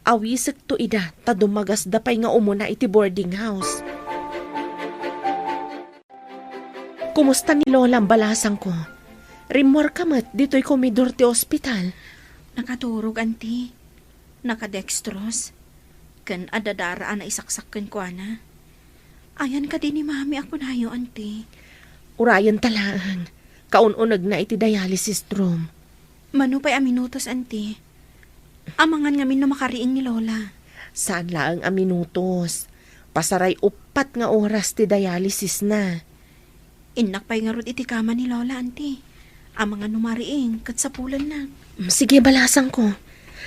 Awisekto ida ta dumagasda pay nga umuna iti boarding house. Kumusta ni Lolam, balasangko? Rimmuarka met ditoy komidor ti ospital. Nakaturog, Auntie. Nakadextrose. Ken adda dara a naisaksak kenkuana. Ayan kadi ni Mami a kunayo, Auntie? Urayenta laeng. Kaun-unegna iti dialysis room. Mano pay a minutos, Auntie? Amangan ngamin no makariing ni Lola. Saan laeng a minutos. Pasaray uppat nga oras ti dialysisna. Innak pay ngarud iti kama ni Lola, Auntie. Amangan no mariing, ket sapulennak. Mm, sige, balasangko.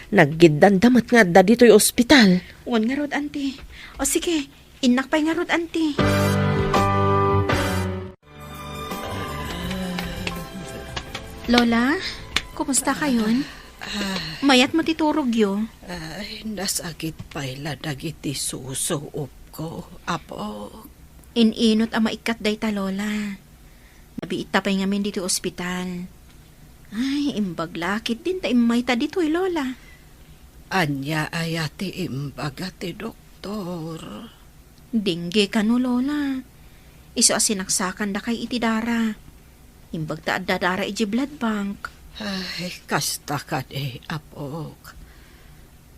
Naggiddanda met nga adda ditoy ospital. Wen ngarud, Auntie. O sige, Innak pay ngarud, Auntie. Lola, kumusta kayon? Mayat met ti turogyo. Ay, nasakit pay la dagiti susuopko, Apo. In-inot a maikkat dayta, Lola. Nabiitta pay ngamin ditoy ospital. Ay, imbag la ketdin ta immayta ditoy, Lola. Ania aya ti imbaga ti doktor? Dengue kano, Lola. Isu a sinaksakandakay iti dara. Imbag ta adda dara idiay blood bank. Ay, kasta kadi, Apok.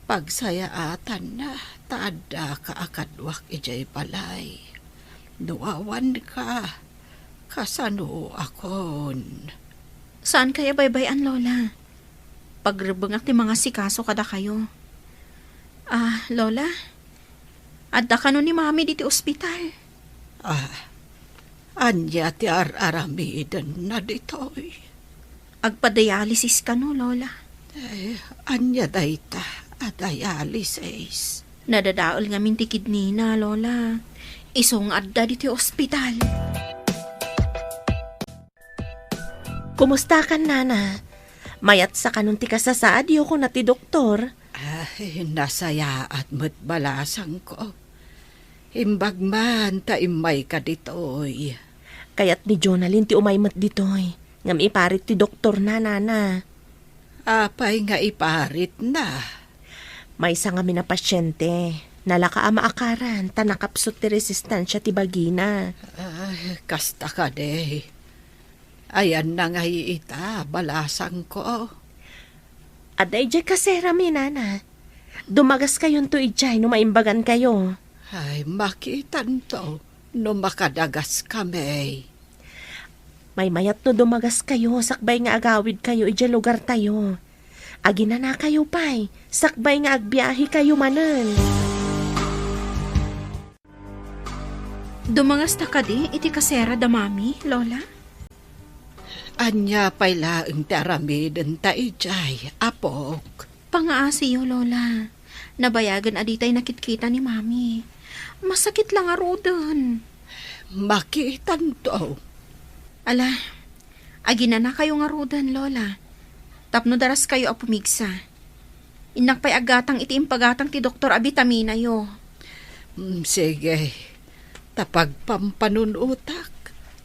Pagsayaatanna ta addaka a kaduak idiay balay. No awanka, kasanoakon? Saankay a baybay-an, Lola. Pagrebbengak ti mangasikaso kadakayo. Ah, Lola, adda kano ni Mami ditoy ospital? Ah, ania ti ar-aramidenna ditoy? Agpadialysis kano, Lola. Eh, ania dayta a dialysis? Nadadael ngamin ti kidneyna, Lola. Isu nga adda ditoy ospital. Kumustakan, Nana? Mayatsa kanon ti kasasaadyo, kuna ti doktor. Ay, nasayaat met balasangko. Imbag man ta immayka ditoy. Kayat ni Jonalyn ti umay met ditoy. Ngem iparit ti doktorna, Nana. Apay nga iparitna? Maysa ngamin a pasiente. Nalaka a maakaran ta nakapsut ti resistensia ti bagina. Ay, kasta kadi. Ayanna ngay ita, balasangko? Adda idiay kaserami, Nana. Dumagaskayonto idiay no maimbagankayo. Ay, makitanto no makadagaskami. Maymayat no dumagaskayo sakbay nga agawidkayo idiay lugartayo. Aginanakayo pay sakbay nga agbiahekayo manen. Dumangasta kadi iti kasera da Mami, Lola? Ania pay laeng ti aramidenta idiay, Apok? Pangaasiyo, Lola. Nabayagen a ditay nakitkita ni Mami. Masakit la ngaruden. Makitanto. Ala, aginanakayo ngaruden, Lola. Tapno daraskayo a pumigsa. Innak pay aggatang iti impagatang ti doktor a bitaminayo. Mm, sige. Ta pagpampanunotak,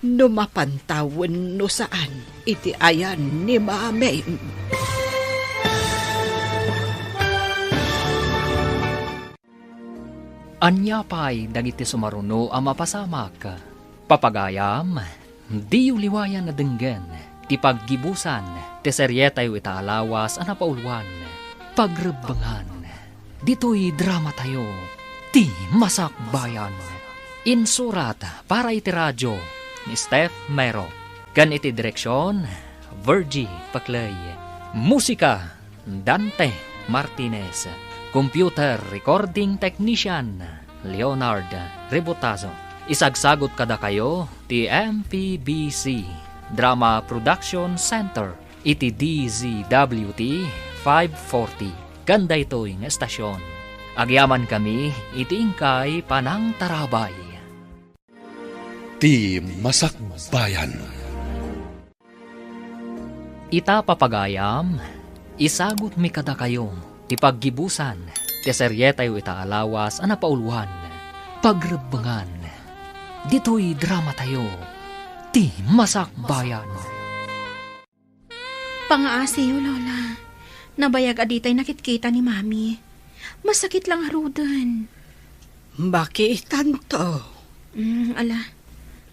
no mapanta wenno saan iti ayan ni Mami. Ania pay dagiti sumaruno a mapasamak? Papagayam, diyo liwayan a denggen ti paggibusan ti serietayo ita a lawas a napauluan, Pagrebbengan. Ditoy dramatayo, Ti Masakbayan. Insurat para iti radio ni Steph Mero, ken iti direksion, Virgie Paclay. Musika, Dante Martinez. Computer recording technician, Leonard Rebotazo. Isagsagot kadakayo ti M P B C Drama Production Center iti D Z W T five forty, ken daytoy nga estasion. Agyamankami iti inkay panangtarabay. Ti Masakbayan. Ita, papagayam, isagutmi kadakayo ti paggibusan ti serietayo ita a lawas a napauluan, Pagrebbengan. Ditoy dramatayo, Ti Masakbayan. Pangaasiyo, Lola. Nabayag a ditay nakitkita ni Mami. Masakit la ngaruden. Makitanto. Mm, ala.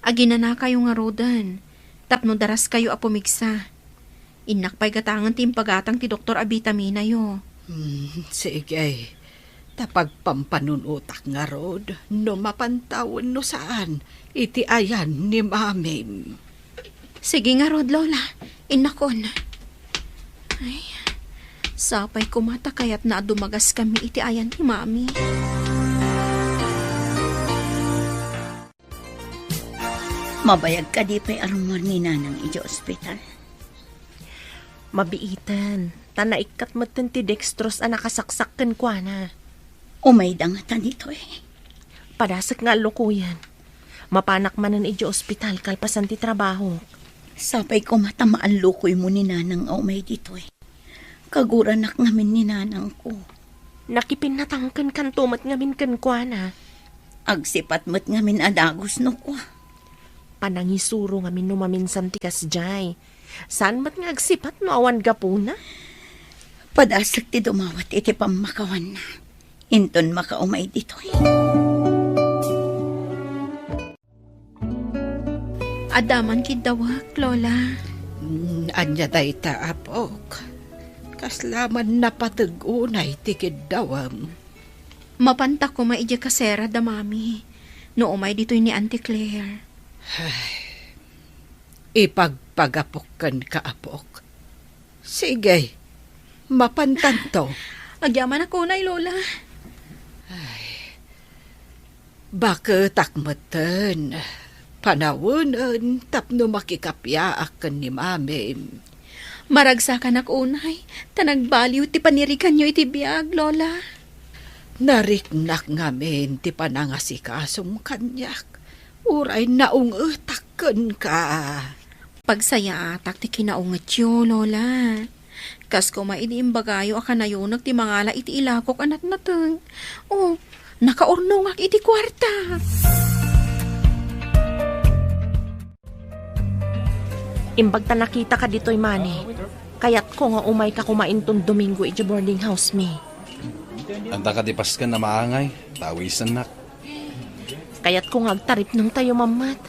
Aginanakayo ngaruden. Tapno daraskayo a pumigsa. Innak pay gatangen ti impagatang ti doktor a bitaminayo. Mm, sige. Ta pagpampanunotak ngarud, no mapanta wenno saan iti ayan ni Mamim. Sige ngarud, Lola. Innakon. Ay, sapay koma ta kayatna a dumagaskami iti ayan ni Mami. Mabayag kadi pay a rummuar ni Nanang idiay ospital? Mabiiten, ta naikkat metten ti dextrose a nakasaksak kenkuana. Umayda ngata ditoy? Padasek nga allukoyen. Mapanak manen idiay ospital kalpasan ti trabahok. Sapay koma ta maallukoymo ni nanang a umay ditoy. Kaguranak ngamin ni nanangko. Nakipinnatangkenkanto met ngamin kenkuana. Agsipat met ngamin a dagus no kua. Panangisuro ngamin no maminsan ti kasdiay. Saan met nga agsipat no awan gapuna? Padasek ti dumawat iti pammakawanna. Inton makaumay ditoy. Adda man kiddawek, Lola. Mm, ania dayta, apok? Kasla man napateg unay ti kiddawem. Mapanta koma idiay kasera da Mami. No umay ditoy ni Auntie Claire. Ay, ipagpagapok kenka, apok. Sige, mapantanto. Agyamanak unay, Lola. Ay, baketak metten. Panawenen tapno makikapiaak ken ni Mamim. Maragsakanak unay, ta nagbaliw ti paniriganyo iti biag, Lola. Nariknak ngamin ti panangasikasom kaniak. Uray naungetak kenka. Pagsayaatak ti kinaungetyo, Lola. Kas koma idi imbagayo a kanayonak ti mangala iti ilakok a natnateng. O, nakaurnongak iti kuarta. Imbag ta nakitaka ditoy, Mani. Kayatko nga umayka koma inton Domingo idiay boarding house mi. Anta kadi pasken a maangay, ta awisennak. Kayatko nga agtaripnongtayo mammet.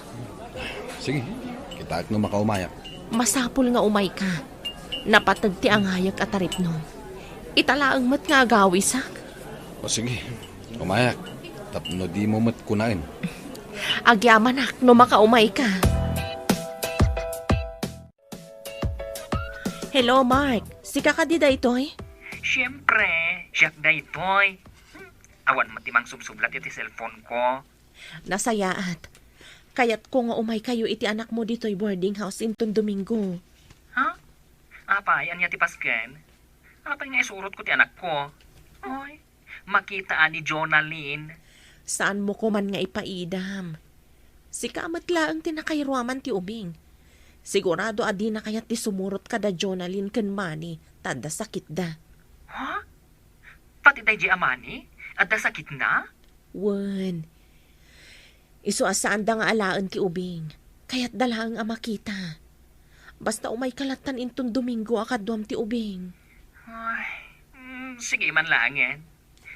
Sige, kitaek no makaumayak. Masapul nga umayka. Napateg ti angayek a taripnong. Ita laeng met nga agawisak. O sige, umayak. Tapno dimo met kunaen. Agyamanak no makaumayka. Hello, Mark. Sika kadi daytoy? Siempre, siak daytoy. Hmm, awan met ti mangsubsublat iti cellphone ko. Nasayaat. Kayatko nga umaykayo iti anakmo ditoy boarding house inton Domingo. Ha? Apay, ania ti pasken? Apay nga isurotko ti anakko? Oy, makita a ni Jonalyn. Saanmo koman nga ipaidam. Sika met laeng ti nakairuaman ti ubing. Sigurado a dina kayat ti sumurot kada Jonalyn ken Manny ta adda sakitda. Ha? Pati daydi a Manny? Adda sakitna? Wen. Isu a saanda nga alaen ti ubing. Kayatda laeng a makita. Basta umayka lattan inton Domingo a kaduam ti ubing. Ay, mm, sige man laengen.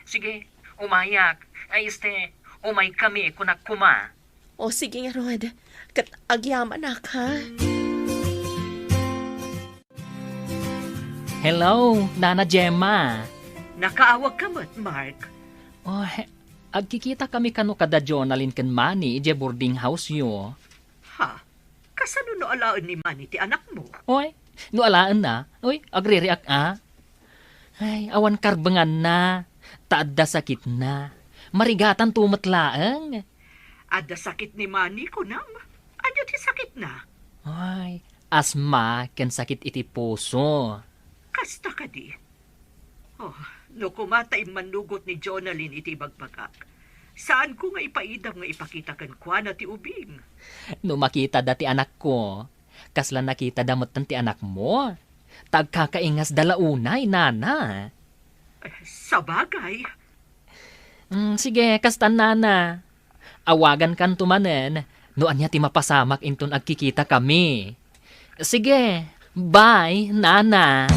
Sige, umayak. Ay, este, umaykami, kunak koma. O, sige ngarud. Ket agyamanak, ha? Hello, Nana Gemma. Nakaawagka met, Mark. Oh, he-, agkikitakami kano kada Jonalyn ken Manny idiay boarding house-yo. Ha? Kasano no alaen ni Manny ti anakmo? Oy, no alaenna, oy, agririak a. Ay, awan karbenganna, ta adda sakitna. Marigatanto met laeng. Adda sakit ni Manny, kunam? Ania ti sakitna? Ay, asma ken sakit iti puso. Kasta kadi? Oh, no koma ta immannugot ni Jonalyn iti ibagbagak, saanko nga ipaidam nga ipakita kenkuana ti ubing. No makitada ti anakko, kasla nakitada metten ti anakmo. Ta agkakaingasda la unay, nana. Eh, sabagay. Mm, sige, kastan, nana. Awagankanto manen no ania ti mapasamak inton agkikitakami. Sige, bye, nana.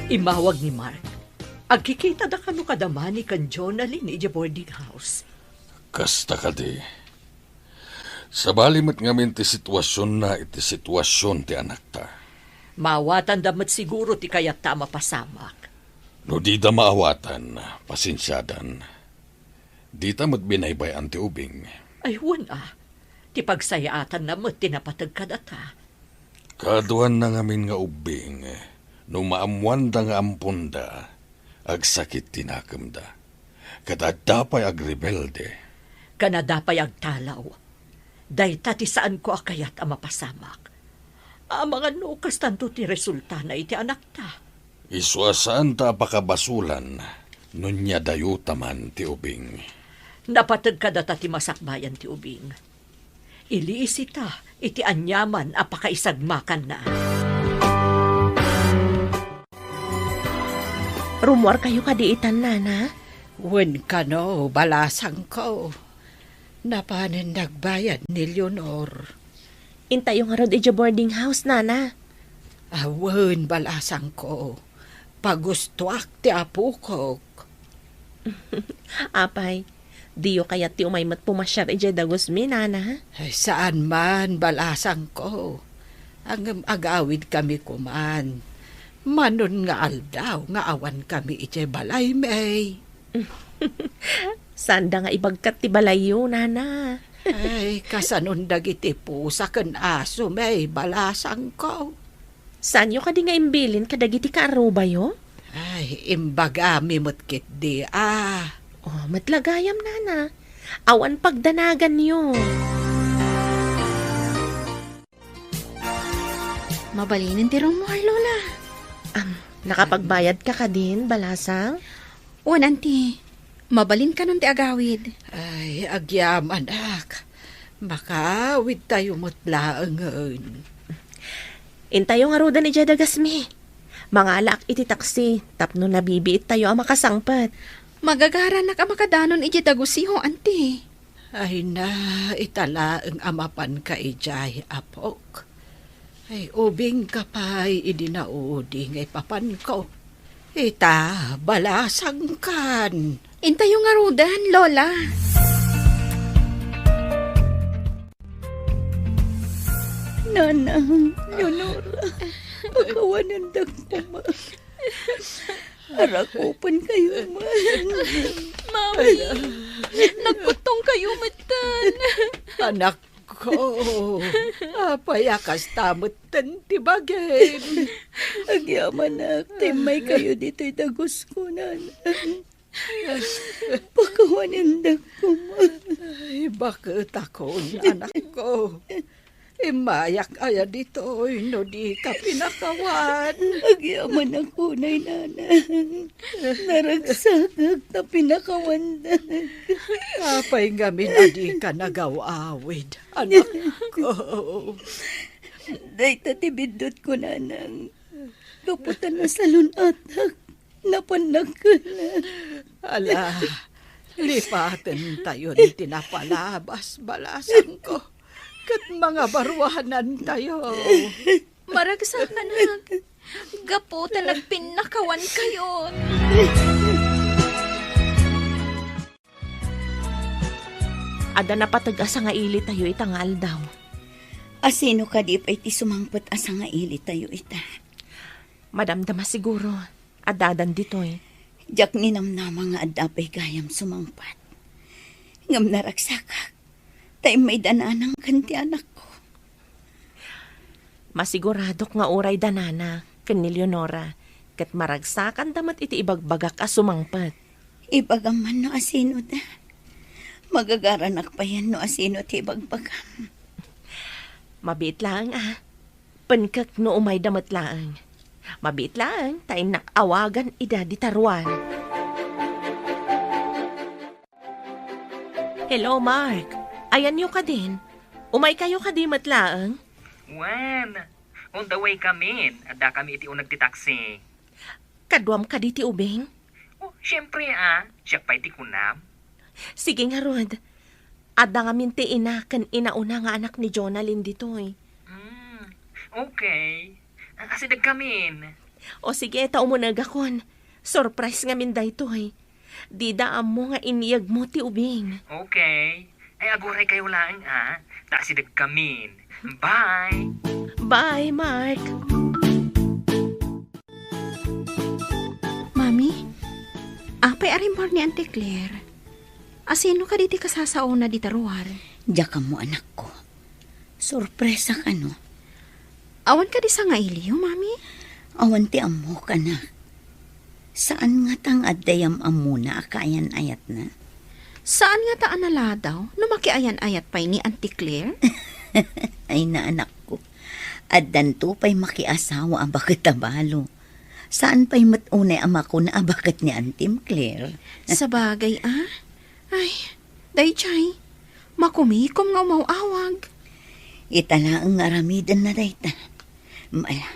Immawag ni Mark. Agkikitada kano kada Manny ken Jonalyn idiay boarding house. Kasta kadi. Sabali met ngamin ti situasionna iti situasion ti anakta. Maawatanda met siguro ti kayatta a mapasamak. No dida maawatan, pasensiadan. Dita met binaybay-an ti ubing. Ay, wen a. Ti pagsayaatanna met ti napateg kadata. Kaduanna ngamin nga ubbing, no maammoanda nga amponda, agsakit ti nakemda. Ket adda pay agrebelde. Ken adda pay agtalaw. Dayta ti saanko a kayat a mapasamak. Amangan no kastanto ti resultana iti anakta. Isu a saanta a pakabasolan, No nia dayota man ti ubing. Napateg kadata ti masakbayan ti ubing. Iliisita iti aniaman a pakaisagmakanna. Rummuarkayo kadi itan, Nana? Wen kano, balasangko. Napanen nagbayad ni Leonor. Intayo ngarud idiay boarding house, Nana. Awen, balasangko. Pagustoak ti apokok. Apay, diyo kayat ti umay met pumasiar idiay dagusmi, Nana? Ay, saan man, balasangko. Ngem agawidkami koman. Manon nga aldaw nga awankami idiay balaymi. Saanda nga ibagkat ti balayyo, Nana. Ay, kasanon dagiti pusa ken asomi, balasangko. Saanyo kadi nga imbilin kadagiti kaarrubayo? Ay, imbagami met ketdi, a. Oh, met la gayam, Nana. Awan pagdanaganyo. Mabalinen ti rummuar, Lola. Am, nakapagbayadka kadin, balasang? Wen, Auntie. Mabalin kanon ti agawid. Ay, agyamanak. Makaawidtayo met laengen. Intayo ngaruden idiay dagasmi. Mangalaak iti taksi tapno nabibiittayo a makasangpet. Magagaranak a makadanon idiay dagusyo, Auntie. Ay na, ita laeng a mapanka idiay, apok. Ay, ubingka pay idi naudi nga ipapanko. Ita, balasangkan. Intayo ngaruden, Lola. Nanang, Leonora, pakawanendak koma. Arakupenkayo man. Mami, nagbuttongkayo metten. Anakko, apay a kasta metten ti bagim? Agyamanak, ta immaykayo ditoy dagusko, Nanang. Pakawanendak koma. Ay, baketakon, anakko. Immayak aya ditoy no dika pinakawan? Agyamanak unay, Nanang. Naragsakak ta pinakawandak. Apay ngamin a dika nagaw-awid, anakko? Dayta ti biddutko, Nanang. Gapu ta nasalun-atak. Napannak ken. Ala, lipatentayon ti napalabas, balasangko, ket mangabaruanantayo. Maragsakanak, gapu ta nagpinnakawankayon. Adda napateg a sangailitayo ita nga aldaw. Asino kadi pay ti sumangpet a sangailitayo ita? Madamdama siguro, addadan ditoy. Diak ninamnama nga adda pay gayam sumangpet. Ngem naragsakak, ta immayda Nanang ken ti anakko. Masiguradok nga uray da Nana ken ni Leonora, ket maragsakanda met iti ibagbagak a sumangpet. Ibagam man no asinoda. Magagaranak payen no asino ti ibagbagam. Mabiit laeng a. Penkek no umayda met laeng. Mabiit laeng ta innak awagan ida dita ruar. Hello, Mark. Ayanyo kadin? Umaykayo kadi met laeng? Wen, on the way kamin. Addakami iti uneg ti taksi. Kaduam kadi ti ubing? Oh, siempre a. Siak pay ti kunam. Sige ngarud. Adda ngamin ti ina ken inauna nga anak ni Jonalyn ditoy. Hmm, okay. Asidegkamin. O sige, ta umunegakon. Surprise ngamin daytoy. Dida ammo nga inyegmo ti ubing. Okay. Ay, aguraykayo laeng, a. Ta asidegkamin. Bye! Bye, Mark! Mami, apay a rimmuar ni Auntie Claire? Asino kadi ti kasasaona dita ruar? Diak ammo, anakko. Sorpresa kano? Awan kadi sangailiyo, Mami? Awan ti ammok, anak. Saan ngata nga adda yam-ammona a kaayan-ayatna? Saan ngata a naladaw no makiayan-ayat pay ni Auntie Claire? Ay na, anakko. Addanto pay makiasawa a baket a balo. Saan pay met unay a makuna a baket ni Antim, Claire? Sabagay, a? Ay, daydiay, makumikom nga umaw-awag. Ita laeng nga aramidenna dayta. Ala,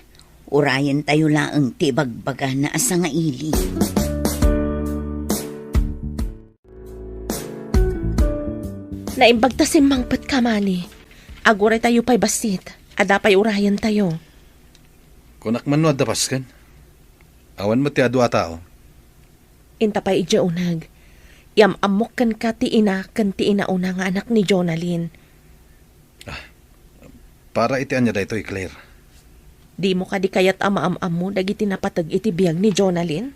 urayentayo laeng ti ibagbagana a sangaili. Naimbag ta simmangpetka, Mani. Aguraytayo pay bassit. Adda pay urayentayo. Kunak man no adda pasken. Awan met ti adu a tao. Inta pay idiay uneg. Iyam-ammok kenka ti ina ken ti inauna nga anak ni Jonalyn. Ah, para iti ania daytoy, Claire? Dimo kadi kayat a maam-ammo dagiti napateg iti biag ni Jonalyn?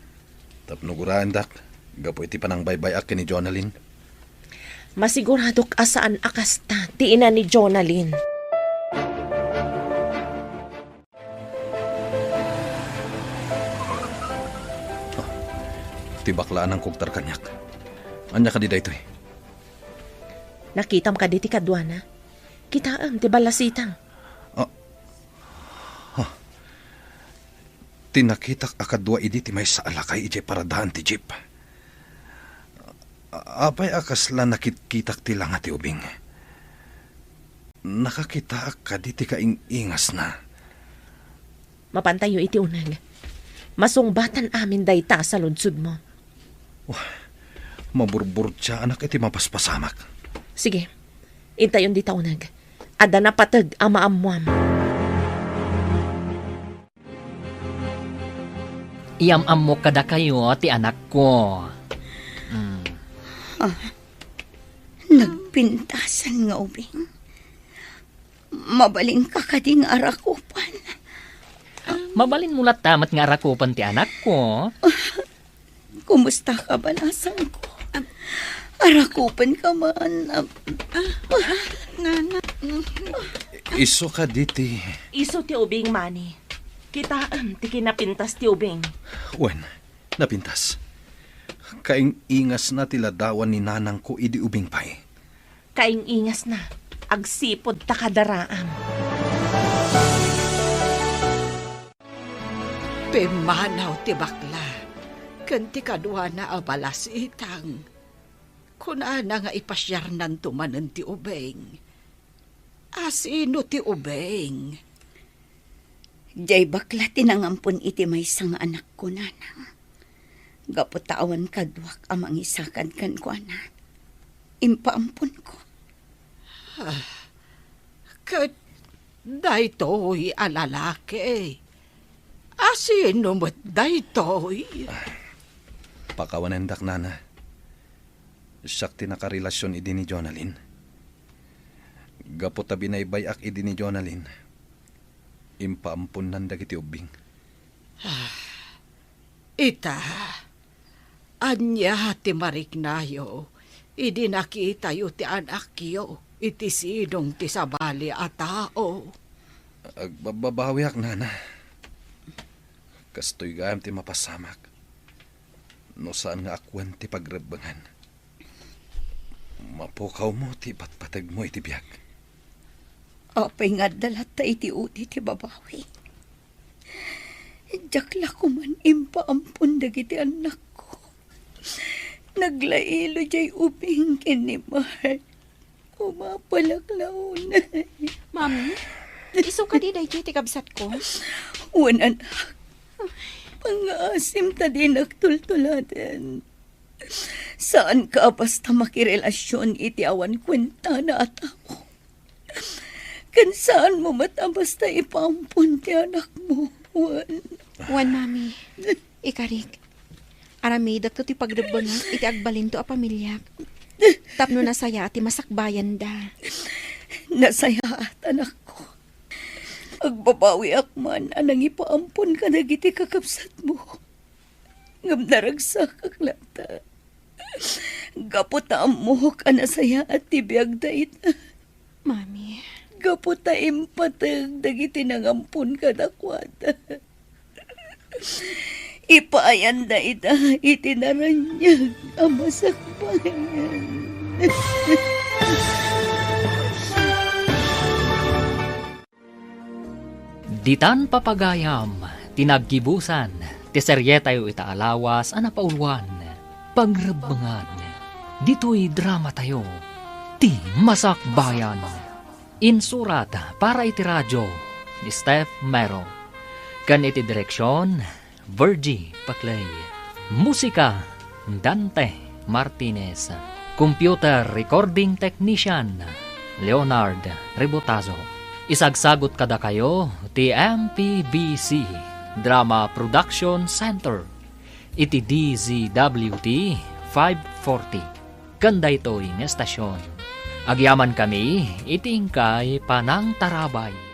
Tapno guraendak, gapu iti panangbaybay-ak ken ni Jonalyn. Masiguradok a saan a kasta ti ina ni Jonalyn. Ah, ti bakla a nangkugtar kaniak. Ania kadi daytoy? Nakitam kadi ti kaduana? Kitaem ti ballasitang. Ah. Ah. Ti nakitak a kadua idi ti maysa a lakay idiay paradaan ti jeep. A-, apay a kasla nakitkitak ti langa ti ubing? Nakakitaak kadi ti kaing-ingasna? Mapantayo iti uneg. Masungbatan amin dayta a saludsodmo. Wah, maburburtiaanak iti mapaspasamak. Sige, intayon dita uneg. Adda napateg a maammoam. Iyam-ammok kadakayo ti anakko. Mm. Ah, nagpintasan nga ubing. Mabalinka kadi nga arakupan? Mabalinmo latta met nga arakupan ti anakko. Kumusta ka, balasangko? Arakupan ka man. Ah, ah, nana. Isu kadi ti... Isu ti ubing, Mani. Kitaem ti kinapintas ti ubing. Wen, napintas. Kaing-ingasna ti ladawan ni nanangko idi ubing pay. Kaing-ingasna, agsipud ta kadaraam. Pimmanaw ti bakla ken ti kaduana a balasitang. Kunana nga ipasiarnanto manen ti ubing. Asino ti ubing? Diay bakla ti nangampon iti maysa nga anakko, nanang. Gapu ta awan kaduak a mangisakad kenkuana, impaamponko. Ah, ket daytoy a lalaki, asino met daytoy? Pakawanendak, nana. Siak ti nakarelasion idi ni Jonalyn. Gapu ta binaybay-ak idi ni Jonalyn, impaamponnan dagiti ubbing. Ah, ita, ania ti mariknayo idi nakitayo ti anakyo iti sidong ti sabali a tao? Agbabbabawiak, nana. Kastoy gayam ti mapasamak no saan nga akuen ti pagrebbengan. Mapukawmo ti ipatpategmo iti biag. Apay nga adda latta iti udi ti babawi? Diak la koman impaampon dagiti annakko. Naglailo diay ubing ken ni Mark. Umapalak la unay. Mami, isu kadi daytoy ti kabsatko? Wen, anak. Pangngaasim ta dinak tultuladen. Saanka a basta makirelasion iti awan kuentana a tao. Ken saanmo met a basta ipaampon ti anakmo, wen. Wen, Mami. Ikarik, aramidekto ti pagrebbengak iti agbalinto a pamiliak tapno nasayaat ti masakbayanda. Nasayaat, anakko. Agbabawiak man a nangipaampon kadagiti kakabsatmo. Ngem naragsakak latta. Gapu ta ammok a nasayaat ti biagda ita. Mami. Gapu ta impateg dagiti nangampon kadakuada. Ipaayanda ita iti naraniag a masakbayan. Ditan papagayam ti naggibusan Ti serietayo ita a lawas a napauluan, Pagrebbengan. Ditoy dramatayo, Ti Masakbayan. Insurat para iti radio ni Steph Mero. Ken iti direksion, Virgie Paclay. Musika, Dante Martinez. Computer recording technician, Leonard Rebotazo. Isagsagot kadakayo ti M P B C Drama Production Center iti D Z W T five forty. Ken daytoy nga estasion, agyamankami iti inkay panangtarabay.